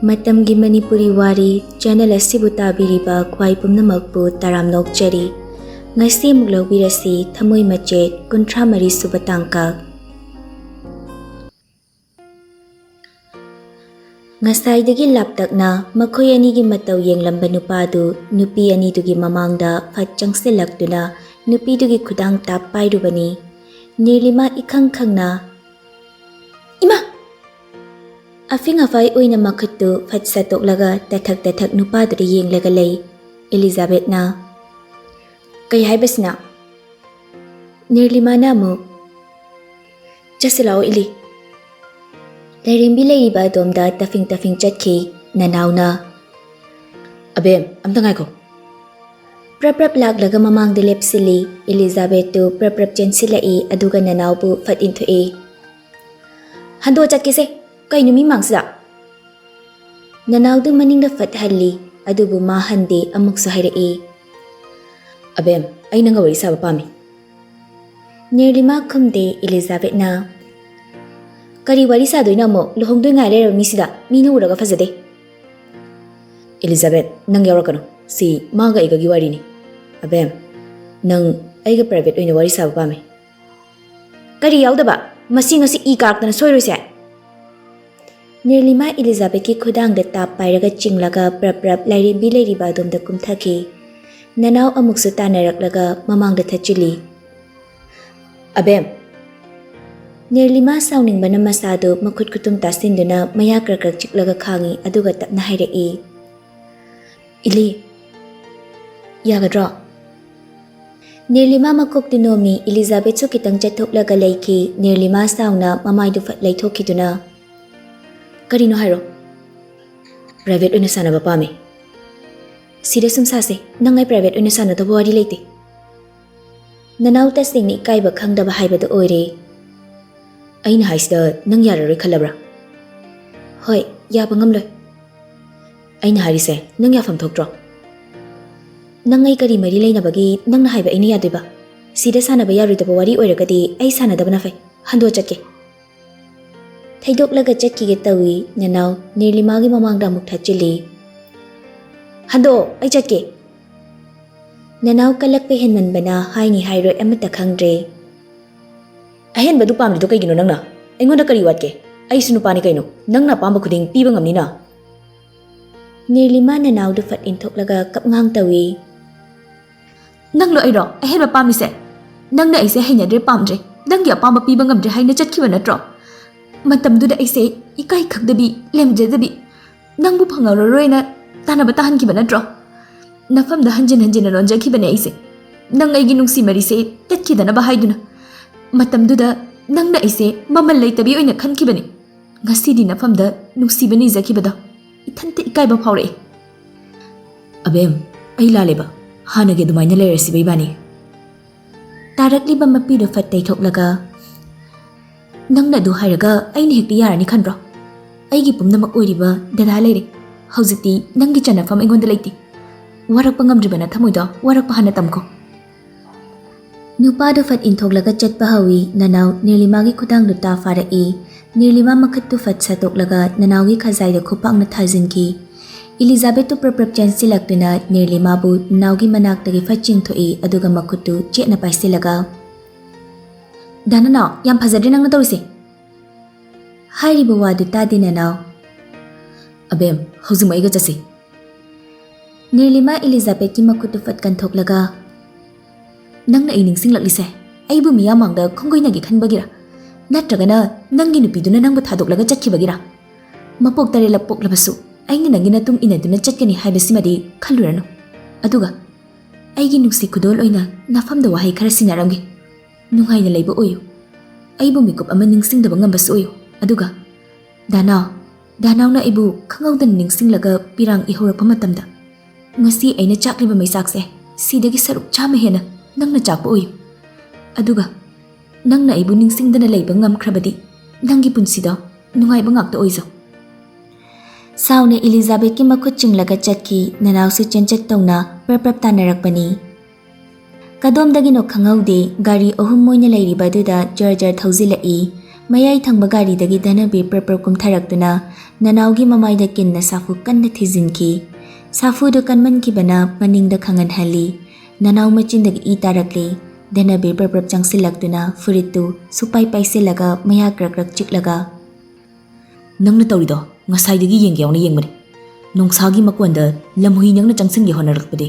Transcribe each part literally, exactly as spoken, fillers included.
ꯃꯇꯝꯒꯤ ꯃꯅꯤꯄꯨꯔꯤ ꯋꯥꯔꯤ ꯆꯦꯅꯦꯜ ꯑꯁꯤꯕꯨ ꯇꯥꯕꯤꯔꯤꯕ ꯈ꯭ꯋꯥꯏ ꯄꯨꯝꯅꯃꯛꯄꯨ ꯇꯔꯥꯝꯅ ꯑꯣꯛꯆꯔꯤ꯫ ꯉꯁꯤ ꯑꯃꯨꯛ ꯂꯧꯕꯤꯔꯁꯤ ꯊꯃꯣꯏ ꯃꯆꯦꯠ ꯀꯨꯟꯊ꯭ꯔꯥ ꯃꯔꯤ ꯁꯨꯕ ꯇꯥꯡꯀꯛ꯫ ꯉꯁꯥꯏꯗꯒꯤ ꯂꯥꯞꯇꯛꯅ ꯃꯈꯣꯏ ꯑꯅꯤꯒꯤ ꯃꯇꯧ ꯌꯦꯡꯂꯝꯕ ꯅꯨꯄꯥꯗꯨ ꯅꯨꯄꯤ ꯑꯅꯤꯗꯨꯒꯤ ꯃꯃꯥꯡꯗ ꯐꯠ ꯆꯪꯁꯤꯜꯂꯛꯇꯨꯅ ꯅꯨꯄꯤꯗꯨꯒꯤ ꯈꯨꯗꯥꯡ ꯇꯥꯞ ꯄꯥꯏꯔꯨꯕꯅꯤ꯫ ꯅꯤꯔꯂꯤꯃꯥ ꯏꯈꯪ ꯈꯪꯅ, "ꯏꯃꯥ!" ꯑꯐꯤꯡ ꯑꯐꯥꯏ ꯑꯣꯏꯅ ꯃꯈꯨꯠꯇꯨ ꯐꯠ ꯁꯠꯇꯣꯛꯂꯒ ꯇꯊꯛ ꯇꯊꯛ ꯅꯨꯄꯥꯗꯨꯗ ꯌꯦꯡꯂꯒ ꯂꯩ꯫ ꯑꯦꯂꯤꯖꯥꯕꯦꯠꯅ, "ꯀꯩ ꯍꯥꯏꯕꯁꯤꯅ?" ꯅꯤꯔꯂꯤꯃꯥꯅ ꯑꯃꯨꯛ, "ꯆꯠꯁꯤ ꯂꯥꯛꯑꯣ ꯏꯂꯤ꯫" ꯂꯥꯏꯔꯦꯝꯕꯤ ꯂꯩꯔꯤꯕ ꯑꯗꯣꯝꯗ ꯇꯐꯤꯡ ꯇꯐꯤꯡ ꯆꯠꯈꯤ꯫ ꯅꯅꯥꯎꯅ, "ꯑꯕꯦꯝ, ꯑꯝꯇ ꯉꯥꯏꯈꯣ꯫" ꯄ꯭ꯔꯞ ꯄ꯭ꯔꯞ ꯂꯥꯛꯂꯒ ꯃꯃꯥꯡꯗ ꯂꯦꯞꯁꯤꯜꯂꯤ꯫ ꯑꯦꯂꯤꯖꯥꯕꯦꯠꯇꯨ ꯄ꯭ꯔꯞ ꯄ꯭ꯔꯞ ꯆꯦꯟꯁꯤꯜꯂꯛꯏ, ꯑꯗꯨꯒ ꯅꯅꯥꯎꯕꯨ ꯐꯠ ꯏꯟꯊꯣꯛꯏ꯫ "ꯍꯟꯗꯣꯛꯑ ꯆꯠꯀꯦꯁꯦ, ꯀꯩꯅꯣ ꯃꯤ ꯃꯥꯡꯁꯤꯗ?" ꯅꯅꯥꯎꯗꯨ ꯃꯅꯤꯡꯗ ꯐꯠ ꯍꯜꯂꯤ, ꯑꯗꯨꯕꯨ ꯃꯥ ꯍꯟꯗꯦ, ꯑꯃꯨꯛꯁꯨ ꯍꯥꯏꯔꯛꯏ, "ꯑꯕꯦꯝ, ꯑꯩ ꯅꯪꯒ ꯋꯥꯔꯤ ꯁꯥꯕ ꯄꯥꯝꯃꯤ꯫" ꯅꯤꯔꯂꯤꯃꯥ ꯈꯨꯝꯗꯦ꯫ ꯑꯦꯂꯤꯖꯥꯕꯦꯠꯅ, "ꯀꯔꯤ ꯋꯥꯔꯤ ꯁꯥꯗꯣꯏꯅꯣ ꯑꯃꯨꯛ? ꯂꯨꯍꯣꯡꯗꯣꯏ ꯉꯥꯏ ꯂꯩꯔꯕ ꯃꯤꯁꯤꯗ, ꯃꯤꯅ ꯎꯔꯒ ꯐꯖꯗꯦ꯫" "ꯑꯦꯂꯤꯖꯥꯕꯦꯠ, ꯅꯪ ꯌꯥꯎꯔꯛꯀꯅꯨ꯫ ꯁꯤ ꯃꯥꯒ ꯑꯩꯒꯒꯤ ꯋꯥꯔꯤꯅꯤ꯫ ꯑꯕꯦꯝ, ꯅꯪ ꯑꯩꯒ ꯄ꯭ꯔꯥꯏꯚꯦꯠ ꯑꯣꯏꯅ ꯋꯥꯔꯤ ꯁꯥꯕ ꯄꯥꯝꯃꯤ꯫" "ꯀꯔꯤ ꯌꯥꯎꯗꯕ? ꯃꯁꯤ ꯉꯁꯤ ꯏ ꯀꯥꯔꯛꯇꯅ ꯁꯣꯏꯔꯣꯏꯁꯦ꯫" ꯅꯤꯔꯂꯤꯃꯥ ꯑꯦꯂꯤꯖꯥꯕꯦꯠꯀꯤ ꯈꯨꯗꯥꯡꯗ ꯇꯥꯞ ꯄꯥꯏꯔꯒ ꯆꯤꯡꯂꯒ ꯄ꯭ꯔꯞ ꯄ꯭ꯔꯞ ꯂꯥꯏꯔꯦꯝꯕꯤ ꯂꯩꯔꯤꯕ ꯑꯗꯣꯝꯗ ꯀꯨꯝꯊꯈꯤ꯫ ꯅꯅꯥꯎ ꯑꯃꯨꯛꯁꯨ ꯇꯥꯟꯅꯔꯛꯂꯒ ꯃꯃꯥꯡꯗ ꯊꯠꯆꯤꯜꯂꯤ꯫ "ꯑꯕꯦꯝ!" ꯅꯤꯔꯂꯤꯃꯥ ꯁꯥꯎꯅꯤꯡꯕꯅ ꯃꯁꯥꯗꯨ ꯃꯈꯨꯠ ꯈꯨꯇꯨꯝ ꯇꯥꯁꯤꯟꯗꯨꯅ ꯃꯌꯥ ꯀ꯭ꯔꯛ ꯀ꯭ꯔꯛ ꯆꯤꯛꯂꯒ ꯈꯥꯡꯉꯤ, ꯑꯗꯨꯒ ꯇꯞꯅ ꯍꯥꯏꯔꯛꯏ, "ꯏꯂꯤ, ꯌꯥꯒꯗ꯭ꯔꯣ?" ꯅꯤꯔꯂꯤꯃꯥ ꯃꯀꯣꯛꯇꯨ ꯅꯣꯝꯃꯤ꯫ ꯑꯦꯂꯤꯖꯥꯕꯦꯠꯁꯨ ꯈꯤꯇꯪ ꯆꯠꯊꯣꯛꯂꯒ ꯂꯩꯈꯤ꯫ ꯅꯤꯔꯂꯤꯃꯥ ꯁꯥꯎꯅ ꯃꯃꯥꯏꯗꯨ ꯐꯠ ꯂꯩꯊꯣꯛꯈꯤꯗꯨꯅ, "ꯀꯔꯤꯅꯣ ꯍꯥꯏꯔꯣ?" "ꯄ꯭ꯔꯥꯏꯚꯦꯠ ꯑꯣꯏꯅ ꯁꯥꯟꯅꯕ ꯄꯥꯝꯃꯤ꯫" "ꯁꯤꯗ ꯁꯨꯝ ꯁꯥꯁꯦ, ꯅꯪ ꯑꯩ ꯄ꯭ꯔꯥꯏꯚꯦꯠ ꯑꯣꯏꯅ ꯁꯥꯟꯅꯗꯧꯕ ꯋꯥꯔꯤ ꯂꯩꯇꯦ꯫" ꯅꯅꯥꯎ ꯇꯁꯦꯡꯅ ꯏꯀꯥꯏꯕ ꯈꯪꯗꯕ ꯍꯥꯏꯕꯗꯨ ꯑꯣꯏꯔꯦ꯫ "ꯑꯩꯅ ꯍꯥꯏꯁꯤꯗ ꯅꯪ ꯌꯥꯔꯔꯣꯏ ꯈꯜꯂꯕ꯭ꯔꯥ?" "ꯍꯣꯏ, ꯌꯥꯕ ꯉꯝꯂꯣꯏ꯫" "ꯑꯩꯅ ꯍꯥꯏꯔꯤꯁꯦ ꯅꯪ ꯌꯥꯐꯝ ꯊꯣꯛꯇ꯭ꯔꯣ? ꯅꯪ ꯑꯩ ꯀꯔꯤ ꯃꯔꯤ ꯂꯩꯅꯕꯒꯤ ꯅꯪꯅ ꯍꯥꯏꯕ ꯑꯩꯅ ꯌꯥꯗꯣꯏꯕ? ꯁꯤꯗ ꯁꯥꯟꯅꯕ ꯌꯥꯔꯣꯏꯗꯕ ꯋꯥꯔꯤ ꯑꯣꯏꯔꯒꯗꯤ ꯑꯩ ꯁꯥꯟꯅꯗꯕꯅ ꯐꯩ꯫ ꯍꯟꯗꯣ ꯆꯠꯀꯦ꯫" ꯊꯩꯗꯣꯛꯂꯒ ꯆꯠꯈꯤꯒꯦ ꯇꯧꯏ꯫ ꯅꯅꯥꯎ ꯅꯤꯔꯂꯤꯃꯥꯒꯤ ꯃꯃꯥꯡꯗ ꯑꯃꯨꯛ ꯊꯠꯆꯤꯜꯂꯤ꯫ "ꯍꯟꯗꯣꯛꯑꯣ, ꯑꯩ ꯆꯠꯀꯦ!" ꯅꯅꯥꯎ ꯀꯜꯂꯛꯄ ꯍꯦꯟꯃꯟꯕꯅ ꯍꯥꯏꯅꯤ ꯍꯥꯏꯔꯣꯏ ꯑꯃꯠꯇ ꯈꯪꯗ꯭ꯔꯦ꯫ "ꯑꯍꯦꯟꯕꯗꯨ ꯄꯥꯝꯂꯤꯗꯣ ꯀꯩꯒꯤꯅꯣ ꯅꯪꯅ? ꯑꯩꯉꯣꯟꯗ ꯀꯔꯤ ꯋꯥꯠꯀꯦ? ꯑꯩꯁꯨ ꯅꯨꯄꯥꯅꯤ ꯀꯩꯅꯣ, ꯅꯪꯅ ꯑꯄꯥꯝꯕ ꯈꯨꯗꯤꯡ ꯄꯤꯕ ꯉꯝꯅꯤꯅ꯫" ꯅꯤꯔꯂꯤꯃꯥ ꯅꯅꯥꯎꯗꯨ ꯐꯠ ꯏꯟꯊꯣꯛꯂꯒ ꯀꯞꯉꯥꯡ ꯇꯧꯏ꯫ "ꯅꯪꯂꯣ ꯑꯩꯔꯣ ꯑꯍꯦꯟꯕ ꯄꯥꯝꯃꯤꯁꯦ? ꯅꯪꯅ ꯑꯩꯁꯦ ꯍꯩꯅꯗ꯭ꯔꯦ, ꯄꯥꯝꯗ꯭ꯔꯦ, ꯅꯪꯒꯤ ꯑꯄꯥꯝꯕ ꯄꯤꯕ ꯉꯝꯗ꯭ꯔꯦ ꯍꯥꯏꯅ ꯆꯠꯈꯤꯕ ꯅꯠꯇ꯭ꯔꯣ? ꯃꯇꯝꯗꯨꯗ ꯑꯩꯁꯦ ꯏꯀꯥꯏ ꯈꯪꯗꯕꯤ, ꯂꯦꯝꯖꯗꯕꯤ, ꯅꯪꯕꯨ ꯐꯪꯉꯔꯣꯏꯅ ꯇꯥꯟꯅꯕ ꯇꯥꯍꯟꯈꯤꯕ ꯅꯠꯇ꯭ꯔꯣ? ꯅꯐꯝꯗ ꯍꯟꯖꯤꯟ ꯍꯟꯖꯤꯟꯅ ꯂꯣꯟꯖꯈꯤꯕꯅꯦ ꯑꯩꯁꯦ꯫ ꯅꯪ ꯑꯩꯒꯤ ꯅꯨꯡꯁꯤ ꯃꯔꯤꯁꯦ ꯇꯠꯈꯤꯗꯅꯕ ꯍꯥꯏꯗꯨꯅ꯫ ꯃꯇꯝꯗꯨꯗ ꯅꯪꯅ ꯑꯩꯁꯦ ꯃꯃꯜ ꯂꯩꯇꯕꯤ ꯑꯣꯏꯅ ꯈꯟꯈꯤꯕꯅꯤ꯫ ꯉꯁꯤꯗꯤ ꯅꯐꯝꯗ ꯅꯨꯡꯁꯤꯕ ꯅꯤꯖꯈꯤꯕꯗꯣ ꯏꯊꯟꯇ ꯏꯀꯥꯏꯕ ꯐꯥꯎꯔꯛꯑꯦ꯫" "ꯑꯕꯦꯝ, ꯑꯩ ꯂꯥꯜꯂꯦꯕ꯫ ꯍꯥꯟꯅꯒꯤ ꯑꯗꯨꯃꯥꯏꯅ ꯂꯩꯔꯁꯤꯕ ꯏꯕꯥꯅꯤ꯫" ꯇꯥꯔꯛꯂꯤꯕ ꯃꯄꯤꯗꯨ ꯐꯠ ꯇꯩꯊꯣꯛꯂꯒ, "ꯅꯪꯅ ꯑꯗꯨ ꯍꯥꯏꯔꯒ ꯑꯩꯅ ꯍꯦꯛꯇ ꯌꯥꯔꯅꯤ ꯈꯟꯕ꯭ꯔꯣ? ꯑꯩꯒꯤ ꯄꯨꯝꯅꯃꯛ ꯑꯣꯏꯔꯤꯕ ꯗꯗꯥ ꯂꯩꯔꯦ꯫ ꯍꯧꯖꯤꯛꯇꯤ ꯅꯪꯒꯤ ꯆꯟꯅꯐꯝ ꯑꯩꯉꯣꯟꯗ ꯂꯩꯇꯦ꯫ ꯋꯥꯔꯛꯄ ꯉꯝꯗ꯭ꯔꯤꯕ ꯅꯊꯃꯣꯏꯗꯣ ꯋꯥꯔꯛꯄ ꯍꯥꯟꯅ ꯇꯝꯈꯣ꯫" ꯅꯨꯄꯥꯗꯨ ꯐꯠ ꯏꯟꯊꯣꯛꯂꯒ ꯆꯠꯄ ꯍꯧꯏ꯫ ꯅꯅꯥꯎ ꯅꯤꯔꯂꯤꯃꯥꯒꯤ ꯈꯨꯗꯥꯡꯗꯨ ꯇꯥ ꯐꯥꯔꯛꯏ꯫ ꯅꯤꯔꯂꯤꯃꯥ ꯃꯈꯨꯠꯇꯨ ꯐꯠ ꯁꯠꯇꯣꯛꯂꯒ ꯅꯅꯥꯎꯒꯤ ꯈꯖꯥꯏꯗ ꯈꯨꯄꯥꯛꯅ ꯊꯥꯖꯤꯟꯈꯤ꯫ ꯏꯂꯤꯖꯥꯕꯦꯠꯇꯨ ꯄ꯭ꯔꯞ ꯄ꯭ꯔꯞ ꯆꯦꯟꯁꯤꯜꯂꯛꯇꯨꯅ ꯅꯤꯔꯂꯤꯃꯥꯕꯨ ꯅꯅꯥꯎꯒꯤ ꯃꯅꯥꯛꯇꯒꯤ ꯐꯠ ꯆꯤꯡꯊꯣꯛꯏ, ꯑꯗꯨꯒ ꯃꯈꯨꯠꯇꯨ ꯆꯦꯠꯅ ꯄꯥꯏꯁꯤꯜꯂꯒ, "ꯗꯥ ꯅꯅꯥꯎ, ꯌꯥꯝ ꯐꯖꯗ꯭ꯔꯦ ꯅꯪꯅ ꯇꯧꯔꯤꯁꯦ!" ꯍꯥꯏꯔꯤꯕ ꯋꯥꯗꯨ ꯇꯥꯗꯦ ꯅꯅꯥꯎ꯫ "ꯑꯕꯦꯝ, ꯍꯧꯖꯤꯛꯃꯛ ꯑꯩꯒ ꯆꯠꯁꯤ꯫" ꯅꯤꯔꯂꯤꯃꯥ ꯏꯂꯤꯖꯥꯕꯦꯠꯀꯤ ꯃꯈꯨꯠꯇꯨ ꯐꯠ ꯀꯟꯊꯣꯛꯂꯒ, "ꯅꯪꯅ ꯑꯩ ꯅꯤꯡꯁꯤꯡꯂꯛꯂꯤꯁꯦ ꯑꯩꯕꯨ ꯃꯤꯌꯥꯝ ꯃꯥꯡꯗ ꯈꯣꯡꯒꯣꯏꯅꯒꯦ ꯈꯟꯕꯒꯤꯔ? ꯅꯠꯇ꯭ꯔꯒꯅ ꯅꯪꯒꯤ ꯅꯨꯄꯤꯗꯨꯅ ꯅꯪꯕꯨ ꯊꯥꯗꯣꯛꯂꯒ ꯆꯠꯈꯤꯕꯒꯤꯔ? ꯃꯄꯣꯛ ꯇꯔꯦꯠꯂꯛ ꯄꯣꯛꯂꯕꯁꯨ ꯑꯩꯅ ꯅꯪꯒꯤ ꯅꯇꯨꯡ ꯏꯟꯅꯗꯨꯅ ꯆꯠꯀꯅꯤ ꯍꯥꯏꯕꯁꯤꯃꯗꯤ ꯈꯜꯂꯨꯔꯅꯨ꯫ ꯑꯗꯨꯒ ꯑꯩꯒꯤ ꯅꯨꯡꯁꯤ ꯈꯨꯗꯣꯜ ꯑꯣꯏꯅ ꯅꯐꯝꯗ ꯋꯥꯍꯩ ꯈꯔ ꯁꯤꯟꯅꯔꯝꯒꯦ꯫ ꯅꯨꯡꯉꯥꯏꯅ ꯂꯩꯕ ꯑꯣꯏꯌꯨ꯫ ꯑꯩꯕꯨ ꯃꯤꯀꯨꯞ ꯑꯃ ꯅꯤꯡꯁꯤꯡꯗꯕ ꯉꯝꯕꯁꯨ ꯑꯣꯏꯌꯨ꯫ ꯑꯗꯨꯒ ꯗꯥꯅꯥꯎ, ꯗꯥꯅꯥꯎꯅ ꯑꯩꯕꯨ ꯈꯪꯍꯧꯗꯅ ꯅꯤꯡꯁꯤꯡꯂꯒ ꯄꯤꯔꯥꯡ ꯏꯍꯧꯔꯛꯄ ꯃꯇꯝꯗ, ꯉꯁꯤ ꯑꯩꯅ ꯆꯥꯛꯂꯤꯕ ꯃꯩꯆꯥꯛꯁꯦ ꯁꯤꯗꯒꯤ ꯁꯔꯨꯛ ꯆꯥꯝꯃ ꯍꯦꯟꯅ ꯅꯪꯅ ꯆꯥꯛꯄ ꯑꯣꯏꯌꯨ꯫ ꯑꯗꯨꯒ ꯅꯪꯅ ꯑꯩꯕꯨ ꯅꯤꯡꯁꯤꯡꯗꯅ ꯂꯩꯕ ꯉꯝꯈ꯭ꯔꯕꯗꯤ ꯅꯪꯒꯤ ꯄꯨꯟꯁꯤꯗꯣ ꯅꯨꯡꯉꯥꯏꯕ ꯉꯥꯛꯇ ꯑꯣꯏꯖꯧ꯫" ꯁꯥꯎꯅ ꯏꯂꯤꯖꯥꯕꯦꯠꯀꯤ ꯃꯈꯨꯠ ꯆꯤꯡꯂꯒ ꯆꯠꯈꯤ꯫ ꯅꯅꯥꯎꯁꯨ ꯆꯦꯟꯆꯠ ꯇꯧꯅ ꯄ꯭ꯔꯞ ꯄ꯭ꯔꯞ ꯇꯥꯟꯅꯔꯛꯄꯅꯤ꯫ ꯀꯗꯣꯝꯗꯒꯤꯅꯣ ꯈꯪꯍꯧꯗꯦ, ꯒꯥꯔꯤ ꯑꯍꯨꯝ ꯃꯣꯏꯅ ꯂꯩꯔꯤꯕ ꯑꯗꯨꯗ ꯖꯔ ꯖꯔ ꯊꯧꯖꯤꯜꯂꯛꯏ꯫ ꯃꯌꯥꯏ ꯊꯪꯕ ꯒꯥꯔꯤꯗꯒꯤ ꯙꯅꯕꯤꯔ ꯄ꯭ꯔꯞ ꯄ꯭ꯔꯞ ꯀꯨꯝꯊꯔꯛꯇꯨꯅ ꯅꯅꯥꯎꯒꯤ ꯃꯃꯥꯏꯗ ꯀꯤꯟꯅ ꯁꯥꯐꯨ ꯀꯟꯅ ꯊꯤꯖꯤꯟꯈꯤ꯫ ꯁꯥꯐꯨꯗꯨ ꯀꯟꯃꯟꯈꯤꯕꯅ ꯃꯅꯤꯡꯗ ꯈꯪꯍꯟꯍꯜꯂꯤ꯫ ꯅꯅꯥꯎ ꯃꯆꯤꯟꯗꯒꯤ ꯏ ꯇꯥꯔꯛꯂꯤ꯫ ꯙꯅꯕꯤꯔ ꯄ꯭ꯔꯞ ꯄ꯭ꯔꯞ ꯆꯪꯁꯤꯜꯂꯛꯇꯨꯅ ꯐꯨꯔꯤꯠꯇꯨ ꯁꯨꯄꯥꯏ ꯄꯥꯏꯁꯤꯜꯂꯒ ꯃꯌꯥ ꯀ꯭ꯔꯛ ꯀ꯭ꯔꯛ ꯆꯤꯛꯂꯒ, "ꯅꯪꯅ ꯇꯧꯔꯤꯗꯣ ꯉꯁꯥꯏꯗꯒꯤ ꯌꯦꯡꯒꯦ ꯌꯥꯎꯅ ꯌꯦꯡꯕꯅꯤ꯫ ꯅꯣꯡꯁꯥꯒꯤ ꯃꯀꯣꯟꯗ ꯂꯝꯍꯨꯏ ꯅꯪꯅ ꯆꯪꯁꯤꯟꯒꯦ ꯍꯣꯠꯅꯔꯛꯄꯗꯤ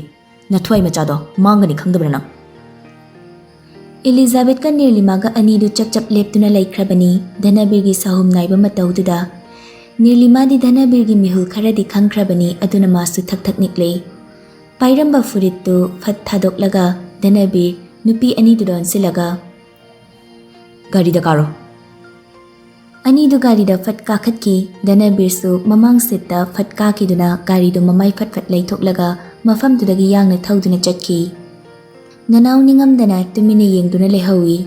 ꯅꯊ꯭ꯋꯥꯏ ꯃꯆꯥꯗꯣ ꯃꯥꯡꯒꯅꯤ ꯈꯪꯗꯕ꯭ꯔꯥ ꯅꯪ?" ꯏꯂꯤꯖꯥꯕꯦꯠꯀ ꯅꯤꯔꯂꯤꯃꯥꯒ ꯑꯅꯤꯗꯨ ꯆꯞ ꯆꯞ ꯂꯦꯞꯇꯨꯅ ꯂꯩꯈ꯭ꯔꯕꯅꯤ꯫ ꯙꯅꯕꯤꯔꯒꯤ ꯁꯥꯍꯨꯝ ꯅꯥꯏꯕ ꯃꯇꯧꯗꯨꯗ ꯅꯤꯔꯂꯤꯃꯥꯗꯤ ꯙꯅꯕꯤꯔꯒꯤ ꯃꯤꯍꯨꯜ ꯈꯔꯗꯤ ꯈꯪꯈ꯭ꯔꯕꯅꯤ, ꯑꯗꯨꯅ ꯃꯥꯁꯨ ꯊꯛ ꯊꯛ ꯅꯤꯛꯂꯦ꯫ ꯄꯥꯏꯔꯝꯕ ꯐꯨꯔꯤꯠꯇꯨ ꯐꯠ ꯊꯥꯗꯣꯛꯂꯒ ꯙꯅꯕꯤꯔ ꯅꯨꯄꯤ ꯑꯅꯤꯗꯨꯗ ꯑꯣꯟꯁꯤꯜꯂꯒ, "ꯒꯥꯔꯤꯗ ꯀꯥꯔꯣ꯫" ꯑꯅꯤꯗꯨ ꯒꯥꯔꯤꯗ ꯐꯠ ꯀꯥꯈꯠꯈꯤ꯫ ꯙꯅꯕꯤꯔꯁꯨ ꯃꯃꯥꯡ ꯁꯤꯠꯇ ꯐꯠ ꯀꯥꯈꯤꯗꯨꯅ ꯒꯥꯔꯤꯗꯨ ꯃꯃꯥꯏ ꯐꯠ ꯐꯠ ꯂꯩꯊꯣꯛꯂꯒ ꯃꯐꯝꯗꯨꯗꯒꯤ ꯌꯥꯡꯅ ꯊꯧꯗꯨꯅ ꯆꯠꯈꯤ꯫ ꯅꯅꯥꯎ ꯅꯤꯡꯉꯝꯗꯅ ꯇꯨꯃꯤꯟꯅ ꯌꯦꯡꯗꯨꯅ ꯂꯩꯍꯧꯏ꯫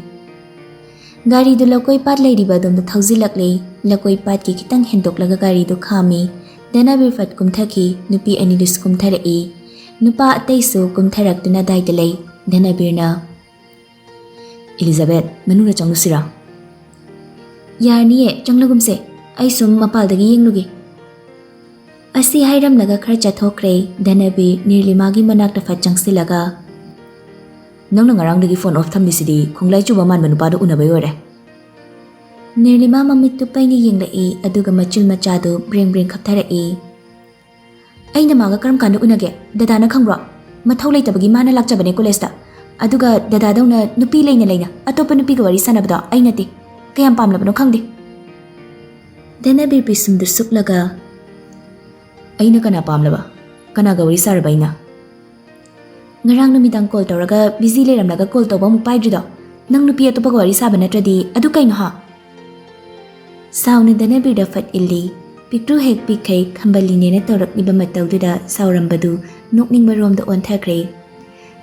ꯒꯥꯔꯤꯗꯨ ꯂꯧꯀꯣꯏ ꯄꯥꯠ ꯂꯩꯔꯤꯕ ꯑꯗꯣꯝꯗ ꯊꯧꯖꯤꯜꯂꯛꯂꯦ꯫ ꯂꯧꯀꯣꯏ ꯄꯥꯠꯀꯤ ꯈꯤꯇꯪ ꯍꯦꯟꯗꯣꯛꯂꯒ ꯒꯥꯔꯤꯗꯨ ꯈꯥꯝꯃꯤ꯫ ꯙꯅꯕꯤꯔ ꯐꯠ ꯀꯨꯝꯊꯈꯤ꯫ ꯅꯨꯄꯤ ꯑꯅꯤꯗꯨꯁꯨ ꯀꯨꯝꯊꯔꯛꯏ꯫ ꯅꯨꯄꯥ ꯑꯇꯩꯁꯨ ꯀꯨꯝꯊꯔꯛꯇꯨꯅ ꯑꯗꯥꯏꯗ ꯂꯩ꯫ ꯙꯅꯕꯤꯔꯅ, "ꯏꯂꯤꯖꯥꯕꯦꯠ, ꯃꯅꯨꯡꯗ ꯆꯪꯂꯨꯁꯤꯔꯥ?" "ꯌꯥꯔꯅꯤꯌꯦ, ꯆꯪꯂꯒꯨꯝꯁꯦ꯫ ꯑꯩ ꯁꯨꯝ ꯃꯄꯥꯜꯗꯒꯤ ꯌꯦꯡꯂꯨꯒꯦ꯫" ꯑꯁꯤ ꯍꯥꯏꯔꯝꯂꯒ ꯈꯔ ꯆꯠꯊꯣꯛꯈ꯭ꯔꯦ꯫ ꯙꯅꯕꯤꯔ ꯅꯤꯔꯂꯤꯃꯥꯒꯤ ꯃꯅꯥꯛꯇ ꯐꯠ ꯆꯪꯁꯤꯜꯂꯒ, "ꯅꯪꯅ ꯉꯔꯥꯡꯗꯒꯤ ꯐꯣꯟ ꯑꯣꯐ ꯊꯝꯂꯤꯁꯤꯗꯤ ꯈꯣꯡꯂꯥꯏ ꯆꯨꯕ ꯃꯥꯟꯕ ꯅꯨꯄꯥꯗꯣ ꯎꯅꯕꯩ ꯑꯣꯏꯔꯦ꯫" ꯅꯤꯔꯂꯤꯃꯥ ꯃꯃꯤꯠꯇꯨ ꯄꯩꯅ ꯌꯦꯡꯂꯛꯏ, ꯑꯗꯨꯒ ꯃꯆꯤꯜ ꯃꯆꯥꯗꯨ ꯕ꯭ꯔꯦꯡ ꯕ꯭ꯔꯦꯡ ꯈꯞꯊꯔꯛꯏ꯫ "ꯑꯩꯅ ꯃꯥꯒ ꯀꯔꯝ ꯀꯥꯟꯗ ꯎꯅꯒꯦ? ꯗꯗꯥꯅ ꯈꯪꯕ꯭ꯔꯣ? ꯃꯊꯧ ꯂꯩꯇꯕꯒꯤ ꯃꯥꯅ ꯂꯥꯛꯆꯕꯅꯦ ꯀꯣꯂꯦꯖꯇ꯫ ꯑꯗꯨꯒ ꯗꯗꯥꯗꯧꯅ ꯅꯨꯄꯤ ꯂꯩꯅ ꯂꯩꯅ ꯑꯇꯣꯞꯄ ꯅꯨꯄꯤꯒ ꯋꯥꯔꯤ ꯁꯥꯟꯅꯕꯗꯣ ꯑꯩ ꯅꯠꯇꯦ꯫ ꯀꯌꯥꯝ ꯄꯥꯝꯂꯕꯅꯣ ꯈꯪꯗꯦ꯫" ꯙꯅꯕꯤꯔ ꯄꯤꯁꯨꯝꯗꯨ ꯁꯨꯛꯂꯒ, "ꯑꯩꯅ ꯀꯅꯥ ꯄꯥꯝꯂꯕ? ꯀꯅꯥꯒ ꯋꯥꯔꯤ ꯁꯥꯔꯕ ꯑꯩꯅ?" "ꯉꯔꯥꯡ ꯅꯨꯃꯤꯗꯥꯡ ꯀꯣꯜ ꯇꯧꯔꯒ ꯕꯤꯖꯤ ꯂꯩꯔꯝꯂꯒ ꯀꯣꯜ ꯇꯧꯕ ꯑꯃꯨꯛ ꯄꯥꯏꯗ꯭ꯔꯤꯗꯣ? ꯅꯪ ꯅꯨꯄꯤ ꯑꯇꯣꯞꯄꯒ ꯋꯥꯔꯤ ꯁꯥꯕ ꯅꯠꯇ꯭ꯔꯗꯤ ꯑꯗꯨ ꯀꯩꯅꯣ ꯍꯥ?" ꯁꯥꯎꯅ ꯙꯅꯕꯤꯔꯗ ꯐꯠ ꯏꯜꯂꯤ꯫ ꯄꯤꯛꯇ꯭ꯔꯨ ꯍꯦꯛ ꯄꯤꯛꯈꯩ ꯈꯝꯕꯜꯂꯤꯅꯦꯅ ꯇꯧꯔꯛꯂꯤꯕ ꯃꯇꯧꯗꯨꯗ ꯁꯥꯎꯔꯝꯕꯗꯨ ꯅꯣꯛꯅꯤꯡꯕ ꯔꯣꯝꯗ ꯑꯣꯟꯊꯈ꯭ꯔꯦ꯫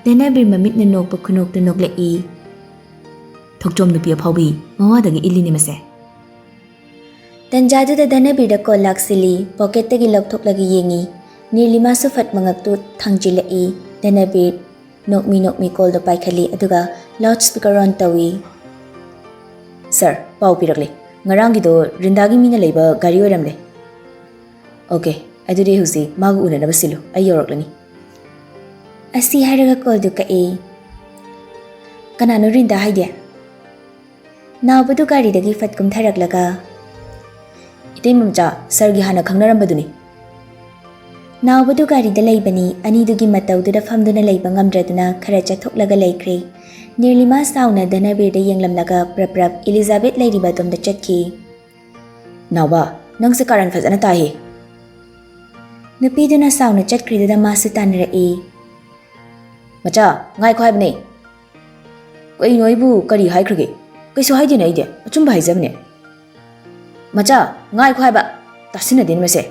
ꯙꯅꯕꯤꯔ ꯃꯃꯤꯠꯅ ꯅꯣꯛꯄ ꯈꯨꯅꯣꯛꯇꯨ ꯅꯣꯛꯂꯛꯏ꯫ "ꯊꯣꯛꯆꯣꯝ ꯅꯨꯄꯤ ꯑꯐꯥꯎꯕꯤ, ꯃꯋꯥꯗꯒꯤ ꯏꯜꯂꯤꯅꯦ ꯃꯁꯦ꯫" ꯇꯟꯖꯥꯗꯨꯗ ꯙꯅꯕꯤꯔꯗ ꯀꯣꯜ ꯂꯥꯛꯁꯤꯜꯂꯤ꯫ ꯄꯣꯀꯦꯠꯇꯒꯤ ꯂꯧꯊꯣꯛꯂꯒ ꯌꯦꯡꯉꯤ꯫ ꯅꯤꯔꯂꯤꯃꯥꯁꯨ ꯐꯠ ꯃꯉꯛꯇꯨ ꯊꯥꯡꯖꯤꯜꯂꯛꯏ꯫ ꯙꯅꯕꯤꯔ ꯅꯣꯛꯃꯤ ꯅꯣꯛꯃꯤ ꯀꯣꯜꯗꯣ ꯄꯥꯏꯈꯠꯂꯤ, ꯑꯗꯨꯒ ꯂꯥꯎꯗ ꯁ꯭ꯄꯤꯀꯔ ꯑꯣꯟ ꯇꯧꯏ꯫ "ꯁꯥꯔ, ꯄꯥꯎ ꯄꯤꯔꯛꯂꯦ꯫ ꯉꯔꯥꯡꯒꯤꯗꯣ ꯔꯤꯟꯗꯥꯒꯤ ꯃꯤꯅ ꯂꯩꯕ ꯒꯥꯔꯤ ꯑꯣꯏꯔꯝꯂꯦ꯫" "ꯑꯣꯀꯦ, ꯑꯗꯨꯗꯤ ꯍꯧꯖꯤꯛ ꯃꯥꯒ ꯎꯅꯅꯕ ꯁꯤꯜꯂꯨ, ꯑꯩ ꯌꯧꯔꯛꯂꯅꯤ꯫" ꯑꯁꯤ ꯍꯥꯏꯔꯒ ꯀꯣꯜꯗꯨ ꯀꯛꯑꯦ꯫ "ꯀꯅꯥꯅꯣ ꯔꯤꯟꯗꯥ ꯍꯥꯏꯗꯤ?" ꯅꯥꯎꯕꯗꯨ ꯒꯥꯔꯤꯗꯒꯤ ꯐꯠ ꯀꯨꯝꯊꯔꯛꯂꯒ, "ꯏꯇꯩꯃ ꯃꯆꯥ, ꯁꯥꯔꯒꯤ ꯍꯥꯟꯅ ꯈꯪꯅꯔꯝꯕꯗꯨꯅꯤ꯫" ꯅꯥꯎꯕꯗꯨ ꯒꯥꯔꯤꯗ ꯂꯩꯕꯅꯤ꯫ ꯑꯅꯤꯗꯨꯒꯤ ꯃꯇꯧꯗꯨꯗ ꯐꯝꯗꯨꯅ ꯂꯩꯕ ꯉꯝꯗ꯭ꯔꯗꯨꯅ ꯈꯔ ꯆꯠꯊꯣꯛꯂꯒ ꯂꯩꯈ꯭ꯔꯦ꯫ ꯅꯤꯔꯂꯤꯃꯥ ꯁꯥꯎꯅ ꯙꯅꯕꯤꯔꯗ ꯌꯦꯡꯂꯝꯂꯒ ꯄ꯭ꯔꯞ ꯄ꯭ꯔꯞ ꯏꯂꯤꯖꯥꯕꯦꯠ ꯂꯩꯔꯤꯕ ꯑꯗꯣꯝꯗ ꯆꯠꯈꯤ꯫ "ꯅꯥꯎꯕ, ꯅꯪꯁꯦ ꯀꯥꯔꯟ ꯐꯖꯅ ꯇꯥꯏꯍꯦ꯫" ꯅꯨꯄꯤꯗꯨꯅ ꯁꯥꯎꯅ ꯆꯠꯈ꯭ꯔꯤꯗꯨꯗ ꯃꯥꯁꯨ ꯇꯥꯟꯅꯔꯛꯏ꯫ "ꯃꯆꯥ, ꯉꯥꯏꯈꯣ ꯍꯥꯏꯕꯅꯦ꯫" "ꯀꯩꯅꯣ, ꯑꯩꯕꯨ ꯀꯔꯤ ꯍꯥꯏꯈ꯭ꯔꯒꯦ? ꯀꯩꯁꯨ ꯍꯥꯏꯗꯦꯅꯦ, ꯑꯩꯗꯤ ꯑꯆꯨꯝꯕ ꯍꯥꯏꯖꯕꯅꯦ꯫" "ꯃꯆꯥ, ꯉꯥꯏꯈꯣ ꯍꯥꯏꯕ, ꯇꯥꯁꯤꯟꯅꯗꯦꯅꯦ ꯃꯁꯦ꯫"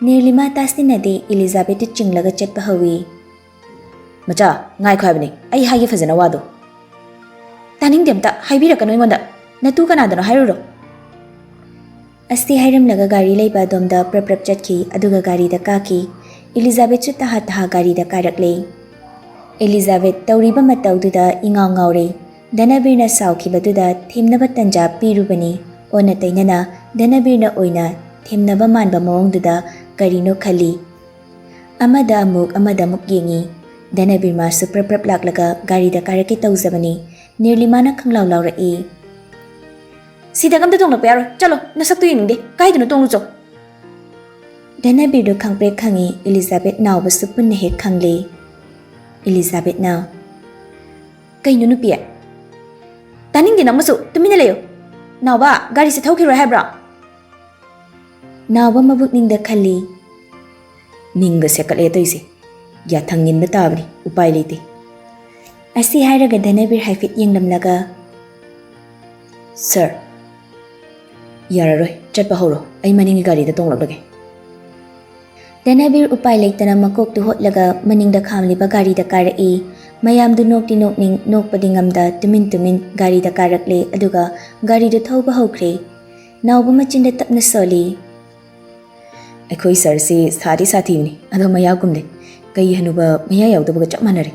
ꯅꯤꯔꯂꯤꯃꯥ ꯇꯥꯁꯤꯟꯅꯗꯦ, ꯏꯂꯤꯖꯥꯕꯦꯠꯇꯨ ꯆꯤꯡꯂꯒ ꯆꯠꯄ ꯍꯧꯏ꯫ "ꯃꯆꯥ, ꯉꯥꯏꯈꯣ ꯍꯥꯏꯕꯅꯦ, ꯑꯩ ꯍꯥꯏꯒꯦ ꯐꯖꯅ ꯋꯥꯗꯣ꯫" "ꯇꯥꯅꯤꯡꯗꯦ, ꯑꯝꯇ ꯍꯥꯏꯕꯤꯔꯛꯀꯅꯨ ꯑꯩꯉꯣꯟꯗ꯫ ꯅꯇꯨ ꯀꯅꯥꯗꯅꯣ ꯍꯥꯏꯔꯨꯔꯣ꯫" ꯑꯁꯤ ꯍꯥꯏꯔꯝꯂꯒ ꯒꯥꯔꯤ ꯂꯩꯕ ꯑꯗꯣꯝꯗ ꯄ꯭ꯔꯞ ꯄ꯭ꯔꯞ ꯆꯠꯈꯤ, ꯑꯗꯨꯒ ꯒꯥꯔꯤꯗ ꯀꯥꯈꯤ꯫ ꯏꯂꯤꯖꯥꯕꯦꯠꯁꯨ ꯇꯍꯥ ꯇꯍꯥ ꯒꯥꯔꯤꯗ ꯀꯥꯔꯛꯂꯦ꯫ ꯏꯂꯤꯖꯥꯕꯦꯠ ꯇꯧꯔꯤꯕ ꯃꯇꯧꯗꯨꯗ ꯏꯉꯥꯎ ꯉꯥꯎꯔꯦ꯫ ꯙꯅꯕꯤꯔꯅ ꯁꯥꯎꯈꯤꯕꯗꯨꯗ ꯊꯦꯝꯅꯕ ꯇꯟꯖꯥ ꯄꯤꯔꯨꯕꯅꯤ꯫ ꯑꯣꯟꯅ ꯇꯩꯅꯅ ꯙꯅꯕꯤꯔꯅ ꯑꯣꯏꯅ ꯊꯦꯝꯅꯕ ꯃꯥꯟꯕ ꯃꯑꯣꯡꯗꯨꯗ ꯀꯔꯤꯅꯣ ꯈꯜꯂꯤ꯫ ꯑꯃꯗ ꯑꯃꯨꯛ, ꯑꯃꯗ ꯑꯃꯨꯛ ꯌꯦꯡꯉꯤ꯫ ꯙꯅꯕꯤꯔ ꯃꯥꯁꯨ ꯄ꯭ꯔꯞ ꯄ꯭ꯔꯞ ꯂꯥꯛꯂꯒ ꯒꯥꯔꯤꯗ ꯀꯥꯔꯛꯀꯦ ꯇꯧꯖꯕꯅꯤ꯫ ꯅꯤꯔꯂꯤꯃꯥꯅ ꯈꯪꯂꯥꯎ ꯂꯥꯎꯔꯛꯏ꯫ "ꯁꯤꯗꯒ ꯑꯝꯇ ꯇꯣꯡꯂꯛꯄ ꯌꯥꯔꯣꯏ꯫ ꯆꯠꯂꯣ, ꯅꯁꯛꯇꯨ ꯌꯦꯡꯅꯤꯡꯗꯦ꯫ ꯀꯥꯏꯗꯅꯣ ꯇꯣꯡꯂꯨꯆꯣ꯫" ꯙꯅꯕꯤꯔꯗꯨ ꯈꯪꯄ꯭ꯔꯦꯛ ꯈꯪꯉꯤ, ꯏꯂꯤꯖꯥꯕꯦꯠ ꯅꯥꯎꯕꯁꯨ ꯄꯨꯟꯅ ꯍꯦꯛ ꯈꯪꯂꯦ꯫ ꯏꯂꯤꯖꯥꯕꯦꯠꯅ, "ꯀꯩꯅꯣ ꯅꯨꯄꯤ? ꯇꯥꯅꯤꯡꯗꯦ ꯅꯪꯕꯨꯁꯨ, ꯇꯨꯃꯤꯟꯅ ꯂꯩꯌꯨ꯫ ꯅꯥꯎꯕ, ꯒꯥꯔꯤꯁꯦ ꯊꯧꯈꯤꯔꯣꯏ ꯍꯥꯏꯕ꯭ꯔꯣ?" ꯅꯥꯎꯕ ꯃꯕꯨꯛꯅꯤꯡꯗ ꯈꯜꯂꯤ꯫ "ꯅꯤꯡꯒ ꯁꯦꯀꯠꯂꯦ ꯇꯧꯏꯁꯦ꯫ ꯌꯥꯊꯪ ꯏꯟꯕ ꯇꯥꯕꯅꯤ, ꯎꯄꯥꯏ ꯂꯩꯇꯦ꯫" ꯑꯁꯤ ꯍꯥꯏꯔꯒ ꯙꯅꯕꯤꯔ ꯍꯥꯏꯐꯦꯠ ꯌꯦꯡꯂꯝꯂꯒ, "ꯁꯥꯔ, ꯌꯥꯔꯔꯣꯏ, ꯆꯠꯄ ꯍꯧꯔꯣ, ꯑꯩ ꯃꯅꯤꯡꯒꯤ ꯒꯥꯔꯤꯗ ꯇꯣꯡꯂꯛꯂꯒꯦ꯫" ꯙꯅꯕꯤꯔ ꯎꯄꯥꯏ ꯂꯩꯇꯅ ꯃꯀꯣꯛꯇꯨ ꯍꯣꯠꯂꯒ ꯃꯅꯤꯡꯗ ꯈꯥꯝꯂꯤꯕ ꯒꯥꯔꯤꯗ ꯀꯥꯔꯛꯏ꯫ ꯃꯌꯥꯝꯗꯨ ꯅꯣꯛꯇꯤ ꯅꯣꯛꯅꯤꯡ, ꯅꯣꯛꯄꯗꯤ ꯉꯝꯗ ꯇꯨꯃꯤꯟ ꯇꯨꯃꯤꯟ ꯒꯥꯔꯤꯗ ꯀꯥꯔꯛꯂꯦ, ꯑꯗꯨꯒ ꯒꯥꯔꯤꯗꯨ ꯊꯧꯕ ꯍꯧꯈ꯭ꯔꯦ꯫ ꯅꯥꯎꯕ ꯃꯆꯤꯟꯗ ꯇꯞꯅ ꯁꯣꯜꯂꯤ꯫ "ꯑꯩꯈꯣꯏ ꯁꯥꯔꯁꯤ ꯁꯥꯗꯤ ꯁꯥꯊꯤꯕꯅꯤ, ꯑꯗꯣ ꯃꯌꯥ ꯀꯨꯝꯗꯦ꯫ ꯀꯩ ꯍꯅꯨꯕ ꯃꯌꯥ ꯌꯥꯎꯗꯕꯒ ꯆꯞ ꯃꯥꯟꯅꯔꯦ꯫"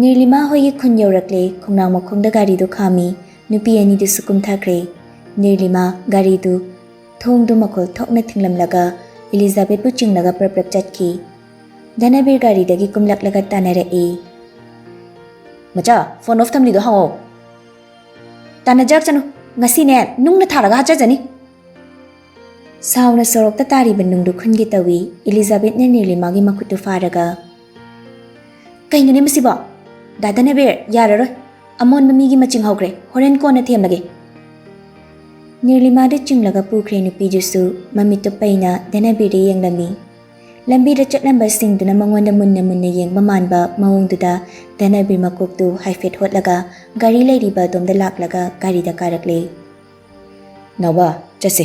ꯅꯤꯔꯂꯤꯃꯥ ꯍꯣꯏꯒꯤ ꯈꯨꯟ ꯌꯧꯔꯛꯂꯦ꯫ ꯈꯣꯡꯅꯥꯡ ꯃꯈꯣꯡꯗ ꯒꯥꯔꯤꯗꯨ ꯈꯥꯝꯃꯤ꯫ ꯅꯨꯄꯤ ꯑꯅꯤꯗꯨꯁꯨ ꯀꯨꯝꯊꯈ꯭ꯔꯦ꯫ ꯅꯤꯔꯂꯤꯃꯥ ꯒꯥꯔꯤꯗꯨ ꯊꯣꯡꯗꯨ ꯃꯈꯣꯜ ꯊꯣꯛꯅ ꯊꯤꯡꯂꯝꯂꯒ ꯏꯂꯤꯖꯥꯕꯦꯠꯄꯨ ꯆꯤꯡꯂꯒ ꯄ꯭ꯔꯞ ꯄ꯭ꯔꯞ ꯆꯠꯈꯤ꯫ ꯙꯅꯕꯤꯔ ꯒꯥꯔꯤꯗꯒꯤ ꯀꯨꯝꯂꯛꯂꯒ ꯇꯥꯟꯅꯔꯛꯏ꯫ "ꯃꯆꯥ, ꯐꯣꯟ ꯑꯣꯐ ꯊꯝꯂꯤꯗꯣ ꯍꯥꯡꯉꯣ꯫ ꯇꯥꯟꯅꯖꯔꯛꯁꯅꯨ꯫ ꯉꯁꯤꯅꯦ ꯅꯨꯡꯅ ꯊꯥꯔꯒ ꯍꯥꯠꯆꯖꯅꯤ꯫" ꯁꯥꯎꯅ ꯁꯣꯔꯣꯛꯇ ꯇꯥꯔꯤꯕ ꯅꯨꯡꯗꯨ ꯈꯨꯟꯒꯦ ꯇꯧꯏ꯫ ꯏꯂꯤꯖꯥꯕꯦꯠꯅ ꯅꯤꯔꯂꯤꯃꯥꯒꯤ ꯃꯈꯨꯠꯇꯨ ꯐꯥꯔꯒ, "ꯀꯩꯅꯣꯅꯦ ꯃꯁꯤꯕꯣ? ꯗꯥ ꯙꯅꯕꯤꯔ, ꯌꯥꯔꯔꯣꯏ꯫ ꯑꯃꯣꯟꯕ ꯃꯤꯒꯤ ꯃꯆꯤꯡ ꯍꯧꯈ꯭ꯔꯦ꯫ ꯍꯣꯔꯦꯟ ꯀꯣꯟꯅ ꯊꯦꯝꯂꯒꯦ꯫" ꯅꯤꯔꯂꯤꯃꯥꯗꯨ ꯆꯤꯡꯂꯒ ꯄꯨꯈ꯭ꯔꯦ꯫ ꯅꯨꯄꯤꯗꯨꯁꯨ ꯃꯃꯤꯠꯇꯨ ꯄꯩꯅ ꯙꯅꯕꯤꯔꯗ ꯌꯦꯡꯂꯝꯃꯤ꯫ ꯂꯝꯕꯤꯗ ꯆꯠꯂꯝꯕꯁꯤꯡꯗꯨꯅ ꯃꯉꯣꯟꯗ ꯃꯨꯟꯅ ꯃꯨꯟꯅ ꯌꯦꯡꯕ ꯃꯥꯟꯕ ꯃꯑꯣꯡꯗꯨꯗ ꯙꯅꯕꯤꯔ ꯃꯀꯣꯛꯇꯨ ꯍꯥꯏꯐꯦꯠ ꯍꯣꯠꯂꯒ ꯒꯥꯔꯤ ꯂꯩꯔꯤꯕ ꯑꯗꯣꯝꯗ ꯂꯥꯛꯂꯒ ꯒꯥꯔꯤꯗ ꯀꯥꯔꯛꯂꯦ꯫ "ꯅꯥꯎꯕ, ꯆꯠꯁꯦ꯫"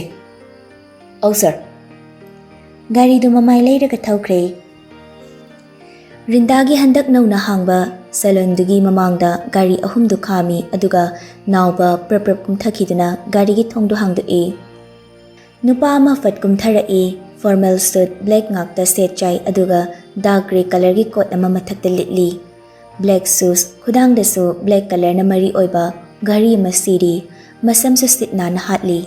"ꯑꯧ ꯁꯥꯔ꯫" ꯒꯥꯔꯤꯗꯨ ꯃꯃꯥꯏ ꯂꯩꯔꯒ ꯊꯧꯈ꯭ꯔꯦ꯫ ꯔꯤꯟꯗꯥꯒꯤ ꯍꯟꯗꯛ ꯅꯧꯅ ꯍꯥꯡꯕ ꯁꯦꯂꯣꯟꯗꯨꯒꯤ ꯃꯃꯥꯡꯗ ꯒꯥꯔꯤ ꯑꯍꯨꯝꯗꯨ ꯈꯥꯝꯃꯤ, ꯑꯗꯨꯒ ꯅꯥꯎꯕ ꯄ꯭ꯔꯞ ꯄ꯭ꯔꯞ ꯀꯨꯝꯊꯈꯤꯗꯨꯅ ꯒꯥꯔꯤꯒꯤ ꯊꯣꯡꯗꯨ ꯍꯥꯡꯗꯣꯛꯏ꯫ ꯅꯨꯄꯥ ꯑꯃ ꯐꯠ ꯀꯨꯝꯊꯔꯛꯏ꯫ ꯐꯣꯔꯃꯦꯜ ꯁꯨꯠ ꯕ꯭ꯂꯦꯛ ꯉꯥꯛꯇ ꯁꯦꯠ ꯆꯥꯏ, ꯑꯗꯨꯒ ꯗꯥꯔꯛ ꯒ꯭ꯔꯦ ꯀꯂꯔꯒꯤ ꯀꯣꯠ ꯑꯃ ꯃꯊꯛꯇ ꯂꯤꯠꯂꯤ꯫ ꯕ꯭ꯂꯦꯛ ꯁꯨꯁ, ꯈꯨꯗꯥꯡꯗꯁꯨ ꯕ꯭ꯂꯦꯛ ꯀꯂꯔꯅ ꯃꯔꯤ ꯑꯣꯏꯕ ꯘꯔꯤ ꯑꯃ ꯁꯤꯔꯤ꯫ ꯃꯁꯝꯁꯨ ꯁꯤꯠ ꯅꯥꯟꯅ ꯍꯥꯠꯂꯤ꯫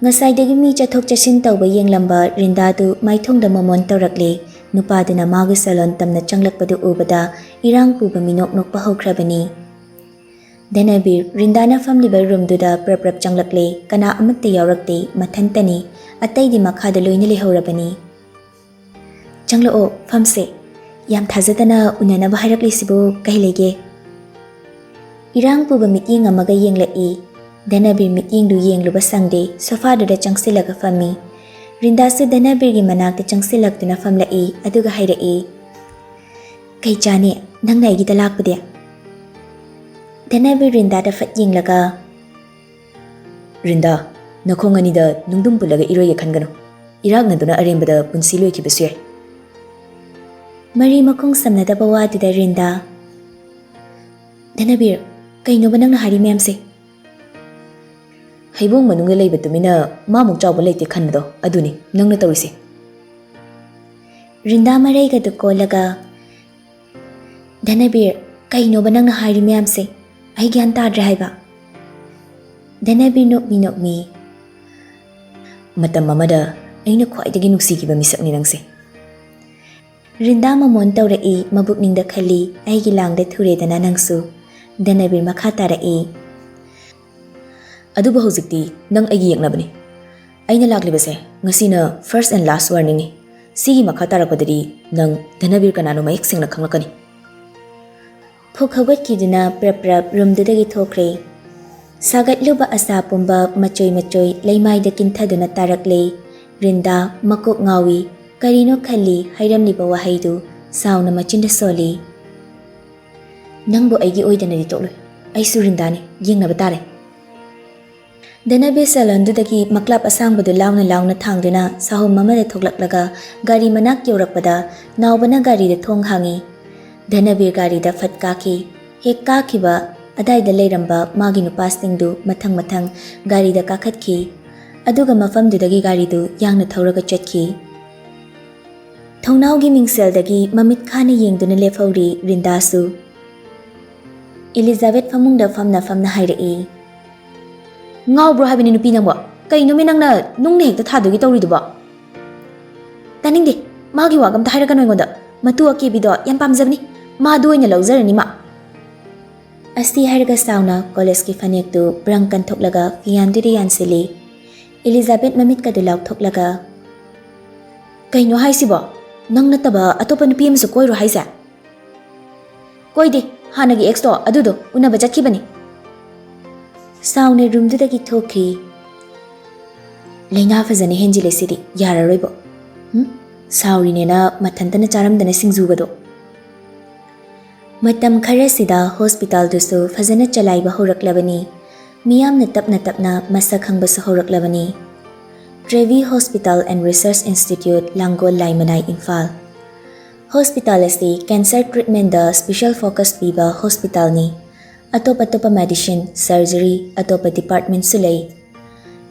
ꯉꯁꯥꯏꯗꯒꯤ ꯃꯤ ꯆꯠꯊꯣꯛ ꯆꯠꯁꯤꯟ ꯇꯧꯕ ꯌꯦꯡꯂꯝꯕ ꯔꯤꯟꯗꯥꯗꯨ ꯃꯥꯏꯊꯣꯡꯗ ꯃꯣꯃꯣꯟ ꯇꯧꯔꯛꯂꯦ꯫ ꯅꯨꯄꯥꯗꯨꯅ ꯃꯥꯒꯤ ꯁꯦꯂꯣꯟ ꯇꯝꯅ ꯆꯪꯂꯛꯄꯗꯨ ꯎꯕꯗ ꯏꯔꯥꯡ ꯄꯨꯕ ꯃꯤꯅꯣꯛ ꯅꯣꯛꯄ ꯍꯧꯈ꯭ꯔꯕꯅꯤ꯫ ꯙꯅꯕꯤꯔ, ꯔꯤꯟꯗꯥꯅ ꯐꯝꯂꯤꯕ ꯔꯨꯝꯗꯨꯗ ꯄ꯭ꯔꯞ ꯄ꯭ꯔꯞ ꯆꯪꯂꯛꯂꯦ꯫ ꯀꯅꯥ ꯑꯃꯠꯇ ꯌꯥꯎꯔꯛꯇꯦ, ꯃꯊꯟꯇꯅꯤ꯫ ꯑꯇꯩꯗꯤ ꯃꯈꯥꯗ ꯂꯣꯏꯅ ꯂꯩꯍꯧꯔꯕꯅꯤ꯫ "ꯆꯪꯂꯛꯑꯣ, ꯐꯝꯁꯦ꯫ ꯌꯥꯝ ꯊꯥꯖꯗꯅ ꯎꯅꯅꯕ ꯍꯥꯏꯔꯛꯂꯤꯁꯤꯕꯨ ꯀꯩ ꯂꯩꯒꯦ?" ꯏꯔꯥꯡ ꯄꯨꯕ ꯃꯤꯠꯌꯦꯡ ꯑꯃꯒ ꯌꯦꯡꯂꯛꯏ꯫ ꯙꯅꯕꯤꯔ ꯃꯤꯠꯌꯦꯡꯗꯨ ꯌꯦꯡꯂꯨꯕ ꯁꯪꯗꯦ, ꯁꯣꯐꯥꯗꯨꯗ ꯆꯪꯁꯤꯜꯂꯒ ꯐꯝꯃꯤ꯫ ꯔꯤꯟꯗꯥꯁꯨ ꯙꯅꯕꯤꯔꯒꯤ ꯃꯅꯥꯛꯇ ꯆꯪꯁꯤꯜꯂꯛꯇꯨꯅ ꯐꯝꯂꯛꯏ, ꯑꯗꯨꯒ ꯍꯥꯏꯔꯛꯏ, "ꯀꯩ ꯆꯥꯅꯤ? ꯅꯪꯅ ꯑꯩꯒꯤꯗ ꯂꯥꯛꯄꯗꯤ?" ꯙꯅꯕꯤꯔ ꯔꯤꯟꯗꯥꯗ ꯐꯠ ꯌꯦꯡꯂꯒ, "ꯔꯤꯟꯗꯥ, ꯅꯈꯣꯡ ꯑꯅꯤꯗ ꯅꯨꯡꯗꯨꯝ ꯄꯨꯜꯂꯒ ꯏꯔꯣꯏꯒꯦ ꯈꯟꯒꯅꯨ꯫ ꯏꯔꯥꯛꯅꯗꯨꯅ ꯑꯔꯦꯝꯕꯗ ꯄꯨꯟꯁꯤ ꯂꯣꯏꯈꯤꯕꯁꯨ ꯌꯥꯏ꯫" ꯃꯔꯤ ꯃꯈꯣꯡ ꯁꯝꯅꯗꯕ ꯋꯥꯗꯨꯗ ꯔꯤꯟꯗꯥ, "ꯙꯅꯕꯤꯔ, ꯀꯩꯅꯣꯕ ꯅꯪꯅ ꯍꯥꯏꯔꯤ ꯃꯌꯥꯝꯁꯦ?" "ꯍꯩꯕꯣꯡ ꯃꯅꯨꯡꯗ ꯂꯩꯕ ꯇꯨꯃꯤꯅ ꯃꯥꯃꯨꯛ ꯆꯥꯎꯕ ꯂꯩꯇꯦ ꯈꯟꯕꯗꯣ, ꯑꯗꯨꯅꯤ ꯅꯪꯅ ꯇꯧꯔꯤꯁꯦ꯫" ꯔꯤꯟꯗꯥ ꯃꯔꯩꯒꯗꯨ ꯀꯣꯜꯂꯒ, ꯙꯅꯕꯤꯔ, ꯀꯩꯅꯣꯕ ꯅꯪꯅ ꯍꯥꯏꯔꯤ ꯃꯌꯥꯝꯁꯦ? ꯑꯩ ꯒ꯭ꯌꯥꯟ ꯇꯥꯗ꯭ꯔꯦ ꯍꯥꯏꯕ꯫ ꯙꯅꯕꯤꯔ ꯅꯣꯛꯃꯤ ꯅꯣꯛꯃꯤ, "ꯃꯇꯝ ꯑꯃꯗ ꯑꯩꯅ ꯈ꯭ꯋꯥꯏꯗꯒꯤ ꯅꯨꯡꯁꯤꯈꯤꯕ ꯃꯤꯁꯛꯅꯤ ꯅꯪꯁꯦ꯫" ꯔꯤꯟꯗꯥ ꯃꯃꯣꯟ ꯇꯧꯔꯛꯏ, ꯃꯕꯨꯛꯅꯤꯡꯗ ꯈꯜꯂꯤ, "ꯑꯩꯒꯤ ꯂꯥꯡꯗ ꯊꯨꯔꯦꯗꯅ ꯅꯪꯁꯨ꯫" ꯙꯅꯕꯤꯔ ꯃꯈꯥ ꯇꯥꯔꯛꯏ, "ꯑꯗꯨꯕꯨ ꯍꯧꯖꯤꯛꯇꯤ ꯅꯪ ꯑꯩꯒꯤ ꯌꯦꯛꯅꯕꯅꯤ꯫ ꯑꯩꯅ ꯂꯥꯛꯂꯤꯕꯁꯦ ꯉꯁꯤꯅ first and last warningꯅꯤ꯫ ꯁꯤꯒꯤ ꯃꯈꯥ ꯇꯥꯔꯛꯄꯗꯗꯤ ꯅꯪ ꯙꯅꯕꯤꯔ ꯀꯅꯥꯅꯣ ꯃꯌꯦꯛ ꯁꯦꯡꯅ ꯈꯪꯂꯛꯀꯅꯤ꯫" ꯐꯨꯛ ꯍꯧꯒꯠꯈꯤꯗꯨꯅ ꯄ꯭ꯔꯞ ꯄ꯭ꯔꯞ ꯔꯨꯝꯗꯨꯗꯒꯤ ꯊꯣꯛꯈ꯭ꯔꯦ꯫ ꯁꯥꯒꯠꯂꯨꯕ ꯑꯁꯥ ꯄꯨꯝꯕ ꯃꯆꯣꯏ ꯃꯆꯣꯏ ꯂꯩꯃꯥꯏꯗ ꯀꯤꯟꯊꯗꯨꯅ ꯇꯥꯔꯛꯂꯦ꯫ ꯔꯤꯟꯗꯥ ꯃꯀꯣꯛ ꯉꯥꯎꯏ꯫ ꯀꯔꯤꯅꯣ ꯈꯜꯂꯤ, ꯍꯥꯏꯔꯝꯂꯤꯕ ꯋꯥꯍꯩꯗꯨ ꯁꯥꯎꯅ ꯃꯆꯤꯟꯗ ꯁꯣꯜꯂꯤ꯫ "ꯅꯪꯕꯨ ꯑꯩꯒꯤ ꯑꯣꯏꯗꯅꯗꯤ ꯇꯣꯛꯂꯣꯏ꯫ ꯑꯩꯁꯨ ꯔꯤꯟꯗꯥꯅꯤ, ꯌꯦꯡꯅꯕ ꯇꯥꯔꯦ꯫" ꯙꯅꯕꯤꯔ ꯁꯦꯂꯣꯟꯗꯨꯗꯒꯤ ꯃꯀ꯭ꯂꯥꯞ ꯑꯁꯥꯡꯕꯗꯨ ꯂꯥꯎꯅ ꯂꯥꯎꯅ ꯊꯥꯡꯗꯨꯅ ꯁꯥꯍꯨꯝ ꯑꯃꯗ ꯊꯣꯛꯂꯛꯂꯒ ꯒꯥꯔꯤ ꯃꯅꯥꯛ ꯌꯧꯔꯛꯄꯗ ꯅꯥꯎꯕꯅ ꯒꯥꯔꯤꯗ ꯊꯣꯡ ꯍꯥꯡꯉꯤ꯫ ꯙꯅꯕꯤꯔ ꯒꯥꯔꯤꯗ ꯐꯠ ꯀꯥꯈꯤ꯫ ꯍꯦꯛ ꯀꯥꯈꯤꯕ ꯑꯗꯥꯏꯗ ꯂꯩꯔꯝꯕ ꯃꯥꯒꯤ ꯅꯨꯄꯥꯁꯤꯡꯗꯨ ꯃꯊꯪ ꯃꯊꯪ ꯒꯥꯔꯤꯗ ꯀꯥꯈꯠꯈꯤ꯫ ꯑꯗꯨꯒ ꯃꯐꯝꯗꯨꯗꯒꯤ ꯒꯥꯔꯤꯗꯨ ꯌꯥꯡꯅ ꯊꯧꯔꯒ ꯆꯠꯈꯤ꯫ ꯊꯣꯡꯅꯥꯎꯒꯤ ꯃꯤꯡꯁꯦꯜꯗꯒꯤ ꯃꯃꯤꯠ ꯈꯥꯅ ꯌꯦꯡꯗꯨꯅ ꯂꯦꯞꯍꯧꯔꯤ ꯔꯤꯟꯗꯥꯁꯨ꯫ ꯏꯂꯤꯖꯥꯕꯦꯠ ꯐꯃꯨꯡꯗ ꯐꯝꯅ ꯐꯝꯅ ꯍꯥꯏꯔꯛꯏ, "ꯉꯥꯎꯕ꯭ꯔꯣ ꯍꯥꯏꯕꯅꯤ ꯅꯨꯄꯤ ꯅꯪꯕꯣ? ꯀꯩꯅꯣꯃꯤ ꯅꯪꯅ ꯅꯨꯡꯅ ꯍꯦꯛꯇ ꯊꯥꯗꯣꯏꯒꯤ ꯇꯧꯔꯤꯗꯨꯕꯣ?" "ꯇꯥꯅꯤꯡꯗꯦ, ꯃꯥꯒꯤ ꯋꯥꯒ ꯑꯝꯇ ꯍꯥꯏꯔꯛꯀꯅꯨ ꯑꯩꯉꯣꯟꯗ꯫ ꯃꯇꯨ ꯑꯀꯦꯕꯤꯗꯣ ꯌꯥꯝ ꯄꯥꯝꯖꯕꯅꯤ, ꯃꯥꯗꯨ ꯑꯣꯏꯅ ꯂꯧꯖꯔꯅꯤ ꯃꯥ꯫" ꯑꯁꯤ ꯍꯥꯏꯔꯒ ꯁꯥꯎꯅ ꯀꯣꯂꯦꯖꯀꯤ ꯐꯅꯦꯛꯇꯨ ꯕ꯭ꯔꯪ ꯀꯟꯊꯣꯛꯂꯒ ꯐꯤꯌꯥꯟꯗꯨꯗ ꯌꯥꯟꯁꯤꯜꯂꯤ꯫ ꯏꯂꯤꯖꯥꯕꯦꯠ ꯃꯃꯤꯠꯀꯗꯨ ꯂꯥꯎꯊꯣꯛꯂꯒ, "ꯀꯩꯅꯣ ꯍꯥꯏꯁꯤꯕꯣ? ꯅꯪ ꯅꯠꯇꯕ ꯑꯇꯣꯞꯄ ꯅꯨꯄꯤ ꯑꯃꯁꯨ ꯀꯣꯏꯔꯣ ꯍꯥꯏꯁꯦ?" "ꯀꯣꯏꯗꯦ, ꯍꯥꯟꯅꯒꯤ ꯑꯦꯛꯁꯇꯣ ꯑꯗꯨꯗꯣ ꯎꯅꯕ ꯆꯠꯈꯤꯕꯅꯤ꯫" ꯁꯥꯎꯅ ꯔꯨꯝꯗꯨꯗꯒꯤ ꯊꯣꯛꯈꯤ꯫ "ꯂꯩꯅꯥ ꯐꯖꯅ ꯍꯦꯟꯖꯤꯜꯂꯦ ꯁꯤꯗꯤ, ꯌꯥꯔꯔꯣꯏꯕꯣ꯫ ꯍꯨꯝ? ꯁꯥꯎꯔꯤꯅꯦꯅ ꯃꯊꯟꯇꯅ ꯆꯥꯔꯝꯗꯅ ꯁꯤꯡꯖꯨꯒꯗꯣ꯫" ꯃꯇꯝ ꯈꯔꯁꯤꯗ ꯍꯣꯁꯄꯤꯇꯥꯜꯗꯨꯁꯨ ꯐꯖꯅ ꯆꯂꯥꯏꯕ ꯍꯧꯔꯛꯂꯕꯅꯤ꯫ ꯃꯤꯌꯥꯝꯅ ꯇꯞꯅ ꯇꯞꯅ ꯃꯁꯛ ꯈꯪꯕꯁꯨ ꯍꯧꯔꯛꯂꯕꯅꯤ꯫ Trevi Hospital and Research Institute, Langol, Laimanai, Imphal. Hospital ꯑꯁꯤ ꯀꯦꯟꯁꯔ ꯇ꯭ꯔꯤꯠꯃꯦꯟꯗ ꯁ꯭ꯄꯤꯁꯦꯜ ꯐꯣꯀꯁ ꯄꯤꯕ ꯍꯣꯁꯄꯤꯇꯥꯜꯅꯤ꯫ ꯑꯇꯣꯞ ꯑꯇꯣꯞꯄ ꯃꯦꯗꯤꯁꯤꯟ, ꯁꯔꯖꯔꯤ, ꯑꯇꯣꯞꯄ ꯗꯤꯄꯥꯔꯠꯃꯦꯟꯁꯨ ꯂꯩ꯫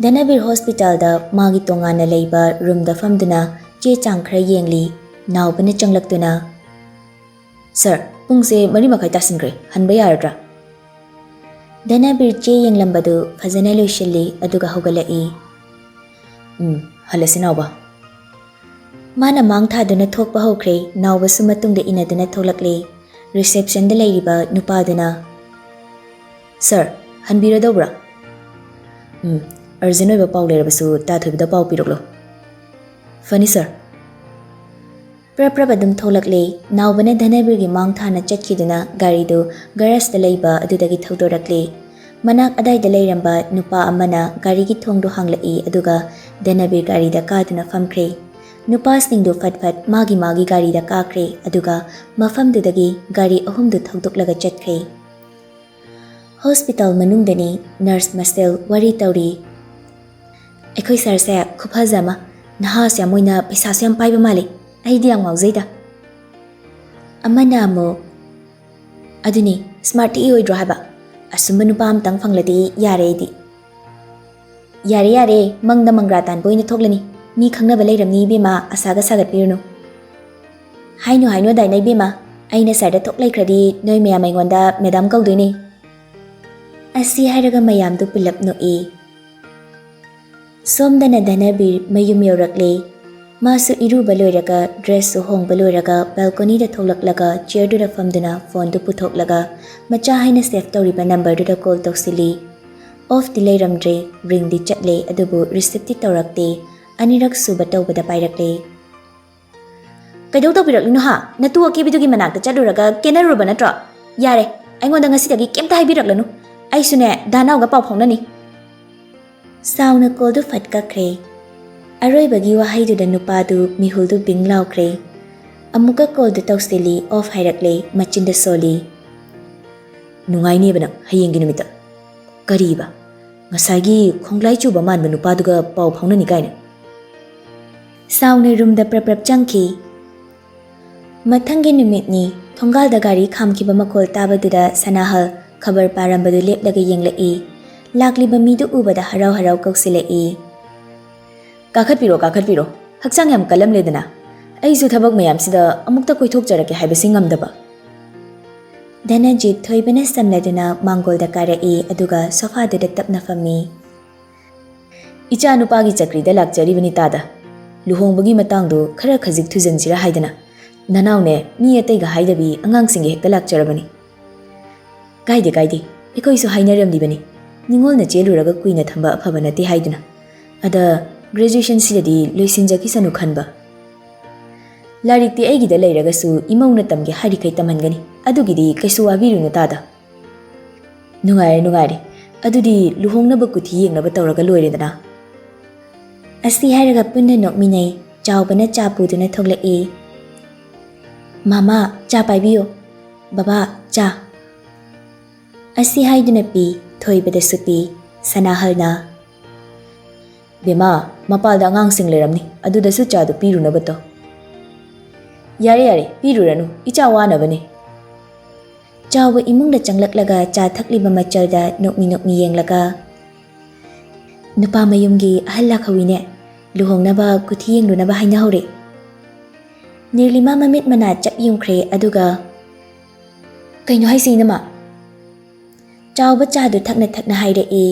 ꯙꯅꯕꯤꯔ ꯍꯣꯁꯄꯤꯇꯥꯜꯗ ꯃꯥꯒꯤ ꯇꯣꯉꯥꯟꯅ ꯂꯩꯕ ꯔꯨꯝꯗ ꯐꯝꯗꯨꯅ ꯆꯦ ꯆꯥꯡ ꯈꯔ ꯌꯦꯡꯂꯤ꯫ ꯅꯥꯎꯕꯅ ꯆꯪꯂꯛꯇꯨꯅ, "ꯁꯔ, ꯄꯨꯡꯁꯦ ꯃꯔꯤ ꯃꯈꯥꯏ ꯇꯥꯁꯤꯟꯈ꯭ꯔꯦ, ꯍꯟꯕ ꯌꯥꯔꯗ꯭ꯔꯥ? ꯙꯅꯕꯤꯔ ꯆꯦ ꯌꯦꯡꯂꯝꯕꯗꯨ ꯐꯖꯅ ꯂꯣꯏꯁꯤꯜꯂꯤ, ꯑꯗꯨꯒ ꯍꯧꯒꯠꯂꯛꯏ꯫ "ꯎꯝ, ꯍꯜꯂꯁꯤ ꯅꯥꯎꯕ꯫" ꯃꯥꯅ ꯃꯥꯡ ꯊꯥꯗꯨꯅ ꯊꯣꯛꯄ ꯍꯧꯈ꯭ꯔꯦ꯫ ꯅꯥꯎꯕꯁꯨ ꯃꯇꯨꯡꯗ ꯏꯟꯅꯗꯨꯅ ꯊꯣꯛꯂꯛꯂꯦ꯫ ꯔꯤꯁꯦꯞꯁꯟꯗ ꯂꯩꯔꯤꯕ ꯅꯨꯄꯥꯗꯨꯅ, "ꯁꯥꯔ, ꯍꯟꯕꯤꯔꯗꯧꯕ꯭ꯔꯥ?" "ꯎꯝ, ꯑꯔꯖꯦꯟ ꯑꯣꯏꯕ ꯄꯥꯎ ꯂꯩꯔꯕꯁꯨ ꯇꯥꯊꯣꯏꯕꯗ ꯄꯥꯎ ꯄꯤꯔꯛꯂꯣ꯫" "ꯐꯅꯤ ꯁꯥꯔ꯫" ꯄ꯭ꯔꯞ ꯄ꯭ꯔꯞ ꯑꯗꯨꯝ ꯊꯣꯛꯂꯛꯂꯦ꯫ ꯅꯥꯎꯕꯅ ꯙꯅꯕꯤꯔꯒꯤ ꯃꯥꯡ ꯊꯥꯅ ꯆꯠꯈꯤꯗꯨꯅ ꯒꯥꯔꯤꯗꯨ ꯒꯔꯦꯖꯇ ꯂꯩꯕ ꯑꯗꯨꯗꯒꯤ ꯊꯧꯗꯣꯔꯛꯂꯦ꯫ ꯃꯅꯥꯛ ꯑꯗꯥꯏꯗ ꯂꯩꯔꯝꯕ ꯅꯨꯄꯥ ꯑꯃꯅ ꯒꯥꯔꯤꯒꯤ ꯊꯣꯡꯗꯨ ꯍꯥꯡꯂꯛꯏ, ꯑꯗꯨꯒ ꯙꯅꯕꯤꯔ ꯒꯥꯔꯤꯗ ꯀꯥꯗꯨꯅ ꯐꯝꯈ꯭ꯔꯦ꯫ ꯅꯨꯄꯥꯁꯤꯡꯗꯨ ꯐꯠ ꯐꯠ ꯃꯥꯒꯤ ꯃꯥꯒꯤ ꯒꯥꯔꯤꯗ ꯀꯥꯈ꯭ꯔꯦ, ꯑꯗꯨꯒ ꯃꯐꯝꯗꯨꯗꯒꯤ ꯒꯥꯔꯤ ꯑꯍꯨꯝꯗꯨ ꯊꯧꯗꯣꯛꯂꯒ ꯆꯠꯈ꯭ꯔꯦ꯫ ꯍꯣꯁꯄꯤꯇꯥꯜ ꯃꯅꯨꯡꯗꯅꯤ꯫ ꯅꯔꯁ ꯃꯁꯦꯜ ꯋꯥꯔꯤ ꯇꯧꯔꯤ꯫ "ꯑꯩꯈꯣꯏ ꯁꯥꯔꯁꯦ ꯈꯨꯐꯖ ꯑꯃ, ꯅꯍꯥꯁꯨ ꯌꯥꯝ ꯑꯣꯏꯅ ꯄꯩꯁꯥꯁꯨ ꯌꯥꯝ ꯄꯥꯏꯕ ꯃꯥꯜꯂꯤ꯫ ꯑꯩꯗꯤ ꯌꯥꯝ ꯉꯥꯎꯖꯩꯗ꯫" ꯑꯃꯅ ꯑꯃꯨꯛ, "ꯑꯗꯨꯅꯤ, ꯁ꯭ꯃꯥꯔꯠ ꯊꯤ ꯑꯣꯏꯗ꯭ꯔꯣ ꯍꯥꯏꯕ? ꯑꯁꯨꯝꯕ ꯅꯨꯄꯥ ꯑꯃꯇꯪ ꯐꯪꯂꯗꯤ ꯌꯥꯔꯦ ꯑꯩꯗꯤ꯫" "ꯌꯥꯔꯦ, ꯌꯥꯔꯦ, ꯃꯪꯗ ꯃꯪꯒ꯭ꯔꯥ ꯇꯥꯟꯕ ꯑꯣꯏꯅ ꯊꯣꯛꯂꯅꯤ꯫ ꯃꯤ ꯈꯪꯅꯕ ꯂꯩꯔꯝꯅꯤ ꯏꯕꯦꯝꯃ, ꯑꯁꯥꯒ ꯁꯥꯒꯠꯄꯤꯔꯨꯅꯨ꯫" "ꯍꯥꯏꯅꯨ, ꯍꯥꯏꯅꯨ ꯑꯗꯥꯏꯅ ꯏꯕꯦꯝꯃ, ꯑꯩꯅ ꯁꯥꯔꯗ ꯊꯣꯛ ꯂꯩꯈ꯭ꯔꯗꯤ ꯅꯣꯏ ꯃꯌꯥꯝ ꯑꯩꯉꯣꯟꯗ ꯃꯦꯗꯥꯝ ꯀꯧꯗꯣꯏꯅꯦ꯫" ꯑꯁꯤ ꯍꯥꯏꯔꯒ ꯃꯌꯥꯝꯗꯨ ꯄꯨꯂꯞ ꯅꯣꯛꯏ꯫ ꯁꯣꯝꯗꯅ ꯙꯅꯕꯤꯔ ꯃꯌꯨꯝ ꯌꯧꯔꯛꯂꯦ꯫ ꯃꯥꯁꯨ ꯏꯔꯨꯕ ꯂꯣꯏꯔꯒ, ꯗ꯭ꯔꯦꯁꯁꯨ ꯍꯣꯡꯕ ꯂꯣꯏꯔꯒ, ꯕꯦꯜꯀꯣꯅꯤꯗ ꯊꯣꯛꯂꯛꯂꯒ ꯆꯤꯌꯔꯗꯨꯗ ꯐꯝꯗꯨꯅ ꯐꯣꯟꯗꯨ ꯄꯨꯊꯣꯛꯂꯒ ꯃꯆꯥ ꯍꯥꯏꯅ ꯁꯦꯚ ꯇꯧꯔꯤꯕ ꯅꯝꯕꯔꯗꯨꯗ ꯀꯣꯜ ꯇꯧꯁꯤꯜꯂꯤ꯫ ꯑꯣꯐꯇꯤ ꯂꯩꯔꯝꯗ꯭ꯔꯦ, ꯔꯤꯡꯗꯤ ꯆꯠꯂꯦ, ꯑꯗꯨꯕꯨ ꯔꯤꯁꯤꯞꯇꯤ ꯇꯧꯔꯛꯇꯦ꯫ ꯑꯅꯤꯔꯛ ꯁꯨꯕ ꯇꯧꯕꯗ ꯄꯥꯏꯔꯛꯂꯦ꯫ "ꯀꯩꯗꯧ ꯇꯧꯕꯤꯔꯛꯂꯤꯅꯣ ꯍꯥ? ꯅꯇꯨ ꯑꯀꯦꯕꯤꯗꯨꯒꯤ ꯃꯅꯥꯛꯇ ꯆꯠꯂꯨꯔꯒ ꯀꯦꯅꯔꯨꯔꯕ ꯅꯠꯇ꯭ꯔꯣ? ꯌꯥꯔꯦ, ꯑꯩꯉꯣꯟꯗ ꯉꯁꯤꯗꯒꯤ ꯀꯩꯝꯇ ꯍꯥꯏꯕꯤꯔꯛꯂꯅꯨ꯫ ꯑꯩꯁꯨꯅꯦ, ꯗꯥꯅꯥꯎꯒ ꯄꯥꯎ ꯐꯥꯎꯅꯅꯤ꯫" ꯁꯥꯎꯅ ꯀꯣꯜꯗꯨ ꯐꯠ ꯀꯛꯈ꯭ꯔꯦ꯫ ꯑꯔꯣꯏꯕꯒꯤ ꯋꯥꯍꯩꯗꯨꯗ ꯅꯨꯄꯥꯗꯨ ꯃꯤꯍꯨꯜꯗꯨ ꯕꯤꯡ ꯂꯥꯎꯈ꯭ꯔꯦ꯫ ꯑꯃꯨꯛꯀ ꯀꯣꯜꯗꯨ ꯇꯧꯁꯤꯜꯂꯤ, ꯑꯣꯐ ꯍꯥꯏꯔꯛꯂꯦ, ꯃꯆꯤꯟꯗ ꯁꯣꯜꯂꯤ꯫ "ꯅꯨꯡꯉꯥꯏꯅꯦꯕ ꯅꯪ ꯍꯌꯦꯡꯒꯤ ꯅꯨꯃꯤꯠꯇ꯫ ꯀꯔꯤꯕ? ꯉꯁꯥꯏꯒꯤ ꯈꯣꯡꯒ꯭ꯂꯥꯏ ꯆꯨꯕ ꯃꯥꯟꯕ ꯅꯨꯄꯥꯗꯨꯒ ꯄꯥꯎ ꯐꯥꯎꯅꯅꯤ ꯀꯥꯏꯅ?" ꯁꯥꯎꯅ ꯔꯨꯝꯗ ꯄ꯭ꯔꯞ ꯄ꯭ꯔꯞ ꯆꯪꯈꯤ꯫ ꯃꯊꯪꯒꯤ ꯅꯨꯃꯤꯠꯅꯤ꯫ ꯊꯣꯡꯒꯥꯜꯗ ꯒꯥꯔꯤ ꯈꯥꯝꯈꯤꯕ ꯃꯈꯣꯜ ꯇꯥꯕꯗꯨꯗ ꯁꯅꯥꯍꯜ ꯈꯕꯔ ꯄꯥꯔꯝꯕꯗꯨ ꯂꯦꯞꯂꯒ ꯌꯦꯡꯂꯛꯏ꯫ ꯂꯥꯛꯂꯤꯕ ꯃꯤꯗꯨ ꯎꯕꯗ ꯍꯔꯥꯎ ꯍꯔꯥꯎ ꯀꯧꯁꯤꯜꯂꯛꯏ꯫ "ꯀꯥꯈꯠꯄꯤꯔꯣ, ꯀꯥꯈꯠꯄꯤꯔꯣ꯫ ꯍꯛꯆꯥꯡ ꯌꯥꯝ ꯀꯜꯂꯝꯂꯦꯗꯅ꯫ ꯑꯩꯁꯨ ꯊꯕꯛ ꯃꯌꯥꯝꯁꯤꯗ ꯑꯃꯨꯛꯇ ꯀꯣꯏꯊꯣꯛꯆꯔꯛꯀꯦ ꯍꯥꯏꯕꯁꯤ ꯉꯝꯗꯕ꯫" ꯙꯅꯖꯤꯠ ꯊꯣꯏꯕꯅ ꯁꯝꯂꯗꯨꯅ ꯃꯥꯡꯒꯣꯜꯗ ꯀꯥꯔꯛꯏ, ꯑꯗꯨꯒ ꯁꯣꯐꯥꯗꯨꯗ ꯇꯞꯅ ꯐꯝꯃꯤ꯫ "ꯏꯆꯥ ꯅꯨꯄꯥꯒꯤ ꯆꯀ꯭ꯔꯤꯗ ꯂꯥꯛꯆꯔꯤꯕꯅꯤ ꯇꯥꯗ꯫ ꯂꯨꯍꯣꯡꯕꯒꯤ ꯃꯇꯥꯡꯗꯨ ꯈꯔ ꯈꯖꯤꯛ ꯊꯨꯖꯟꯁꯤꯔꯥ ꯍꯥꯏꯗꯅ꯫ ꯅꯅꯥꯎꯅꯦ, ꯃꯤ ꯑꯇꯩꯒ ꯍꯥꯏꯗꯕꯤ ꯑꯉꯥꯡꯁꯤꯡꯒ ꯍꯦꯛꯇ ꯂꯥꯛꯆꯔꯕꯅꯤ꯫" "ꯀꯥꯏꯗꯦ, ꯀꯥꯏꯗꯦ, ꯑꯩꯈꯣꯏꯁꯨ ꯍꯥꯏꯅꯔꯝꯂꯤꯕꯅꯤ꯫ ꯅꯤꯉꯣꯜꯅ ꯆꯦꯜꯂꯨꯔꯒ ꯀꯨꯏꯅ ꯊꯝꯕ ꯑꯐꯕ ꯅꯠꯇꯦ ꯍꯥꯏꯗꯨꯅ꯫ ꯑꯗ graduation ꯁꯤꯗꯗꯤ ꯂꯣꯏꯁꯤꯟꯖꯈꯤꯁꯅꯨ ꯈꯟꯕ꯫ ꯂꯥꯏꯔꯤꯛꯇꯤ ꯑꯩꯒꯤꯗ ꯂꯩꯔꯒꯁꯨ ꯏꯃꯧꯅ ꯇꯝꯒꯦ ꯍꯥꯏꯔꯤꯈꯩ ꯇꯝꯍꯟꯒꯅꯤ, ꯑꯗꯨꯒꯤꯗꯤ ꯀꯩꯁꯨ ꯋꯥꯕꯤꯔꯨꯅꯨ ꯇꯥꯗ꯫" "ꯅꯨꯡꯉꯥꯏꯔꯦ, ꯅꯨꯡꯉꯥꯏꯔꯦ꯫ ꯑꯗꯨꯗꯤ ꯂꯨꯍꯣꯡꯅꯕ ꯀꯨꯊꯤ ꯌꯦꯡꯅꯕ ꯇꯧꯔꯒ ꯂꯣꯏꯔꯦꯗꯅ꯫" ꯑꯁꯤ ꯍꯥꯏꯔꯒ ꯄꯨꯟꯅ ꯅꯣꯛꯃꯤꯟꯅꯩ꯫ ꯆꯥꯎꯕꯅ ꯆꯥ ꯄꯨꯗꯨꯅ ꯊꯣꯛꯂꯛꯏ꯫ "ꯃꯃꯥ, ꯆꯥ ꯄꯥꯏꯕꯤꯌꯨ꯫ ꯕꯕꯥ, ꯆꯥ꯫" ꯑꯁꯤ ꯍꯥꯏꯗꯨꯅ ꯄꯤ, ꯊꯣꯏꯕꯗꯁꯨ ꯄꯤ꯫ ꯁꯅꯥꯍꯜꯅ, "ꯕꯦꯃꯥ, ꯃꯄꯥꯜꯗ ꯑꯉꯥꯡꯁꯤꯡ ꯂꯩꯔꯝꯅꯤ, ꯑꯗꯨꯗꯁꯨ ꯆꯥꯗꯨ ꯄꯤꯔꯨꯅꯕ ꯇꯧ꯫" "ꯌꯥꯔꯦ, ꯌꯥꯔꯦ, ꯄꯤꯔꯨꯔꯅꯨ, ꯏꯆꯥ ꯋꯥꯅꯕꯅꯤ꯫" ꯆꯥꯎꯕ ꯏꯃꯨꯡꯗ ꯆꯪꯂꯛꯂꯒ ꯆꯥ ꯊꯛꯂꯤꯕ ꯃꯆꯜꯗ ꯅꯣꯛꯃꯤ ꯅꯣꯛꯃꯤ ꯌꯦꯡꯂꯒ, "ꯅꯨꯄꯥ ꯃꯌꯨꯝꯒꯤ ꯑꯍꯜ ꯂꯥꯛꯍꯧꯋꯤꯅꯦ, ꯂꯨꯍꯣꯡꯅꯕ ꯀꯨꯊꯤ ꯌꯦꯡꯂꯨꯅꯕ ꯍꯥꯏꯅꯍꯧꯔꯦ꯫" ꯅꯤꯔꯂꯤꯃꯥ ꯃꯃꯤꯠ ꯃꯅꯥ ꯆꯞ ꯌꯨꯡꯈ꯭ꯔꯦ, ꯑꯗꯨꯒ, "ꯀꯩꯅꯣ ꯍꯥꯏꯁꯤ, ꯏꯅꯝꯃ?" ꯆꯥꯎꯕ ꯆꯥꯗꯨ ꯊꯛꯅ ꯊꯛꯅ ꯍꯥꯏꯔꯛꯏ꯫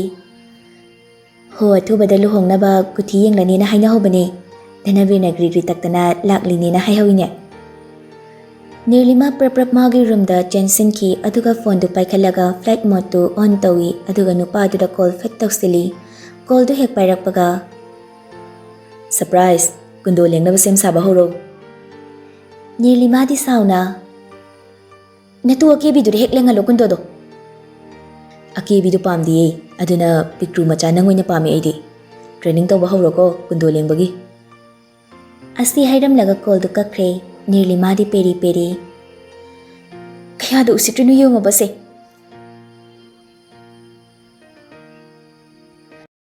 "ꯍꯣ ꯑꯊꯨꯕꯗ ꯂꯨꯍꯣꯡꯅꯕ ꯀꯨꯊꯤ ꯌꯦꯡꯂꯅꯦꯅ ꯍꯥꯏꯅꯍꯧꯕꯅꯦ꯫ ꯙꯅꯕꯤꯔꯅ ꯒ꯭ꯔꯤ ꯒ꯭ꯔꯤ ꯇꯛꯇꯅ ꯂꯥꯛꯂꯤꯅꯦꯅ ꯍꯥꯏꯍꯧꯏꯅꯦ꯫" ꯅꯤꯔꯂꯤꯃꯥ ꯄ꯭ꯔꯞ ꯄ꯭ꯔꯞ ꯃꯥꯒꯤ ꯔꯨꯝꯗ ꯆꯦꯟꯁꯤꯟꯈꯤ, ꯑꯗꯨꯒ ꯐꯣꯟꯗꯨ ꯄꯥꯏꯈꯠꯂꯒ ꯐ꯭ꯂꯥꯏꯠ ꯃꯣꯗꯇꯨ ꯑꯣꯟ ꯇꯧꯏ, ꯑꯗꯨꯒ ꯅꯨꯄꯥꯗꯨꯗ ꯀꯣꯜ ꯐꯠ ꯇꯧꯁꯤꯜꯂꯤ꯫ ꯀꯣꯜꯗꯨ ꯍꯦꯛ ꯄꯥꯏꯔꯛꯄꯒ, "ꯁꯔꯄ꯭ꯔꯥꯏꯖ! ꯀꯨꯟꯗꯣ ꯂꯦꯡꯅꯕ ꯁꯦꯝ ꯁꯥꯕ ꯍꯧꯔꯣ꯫" ꯅꯤꯔꯂꯤꯃꯥꯗꯤ ꯁꯥꯎꯅ, "ꯅꯇꯨ ꯑꯀꯦꯕꯤꯗꯨꯗ ꯍꯦꯛ ꯂꯦꯡꯍꯜꯂꯣ ꯀꯨꯟꯗꯣꯗꯣ꯫" "ꯑꯀꯦꯕꯤꯗꯨ ꯄꯥꯝꯗꯤꯌꯦ, ꯑꯗꯨꯅ ꯄꯤꯛꯇ꯭ꯔꯨ ꯃꯆꯥ ꯅꯪ ꯑꯣꯏꯅ ꯄꯥꯝꯃꯦ ꯑꯩꯗꯤ꯫ ꯇ꯭ꯔꯦꯅꯤꯡ ꯇꯧꯕ ꯍꯧꯔꯣꯀꯣ ꯀꯨꯟꯗꯣ ꯂꯦꯡꯕꯒꯤ꯫" ꯑꯁꯤ ꯍꯥꯏꯔꯝꯂꯒ ꯀꯣꯜꯗꯨ ꯀꯛꯈ꯭ꯔꯦ꯫ ꯅꯤꯔꯂꯤꯃꯥꯗꯤ ꯄꯦꯔꯤ ꯄꯦꯔꯤ꯫ "ꯀꯌꯥꯗ ꯎꯁꯤꯠꯇ꯭ꯔꯤꯅꯣ ꯌꯦꯡꯉꯣꯕꯁꯦ,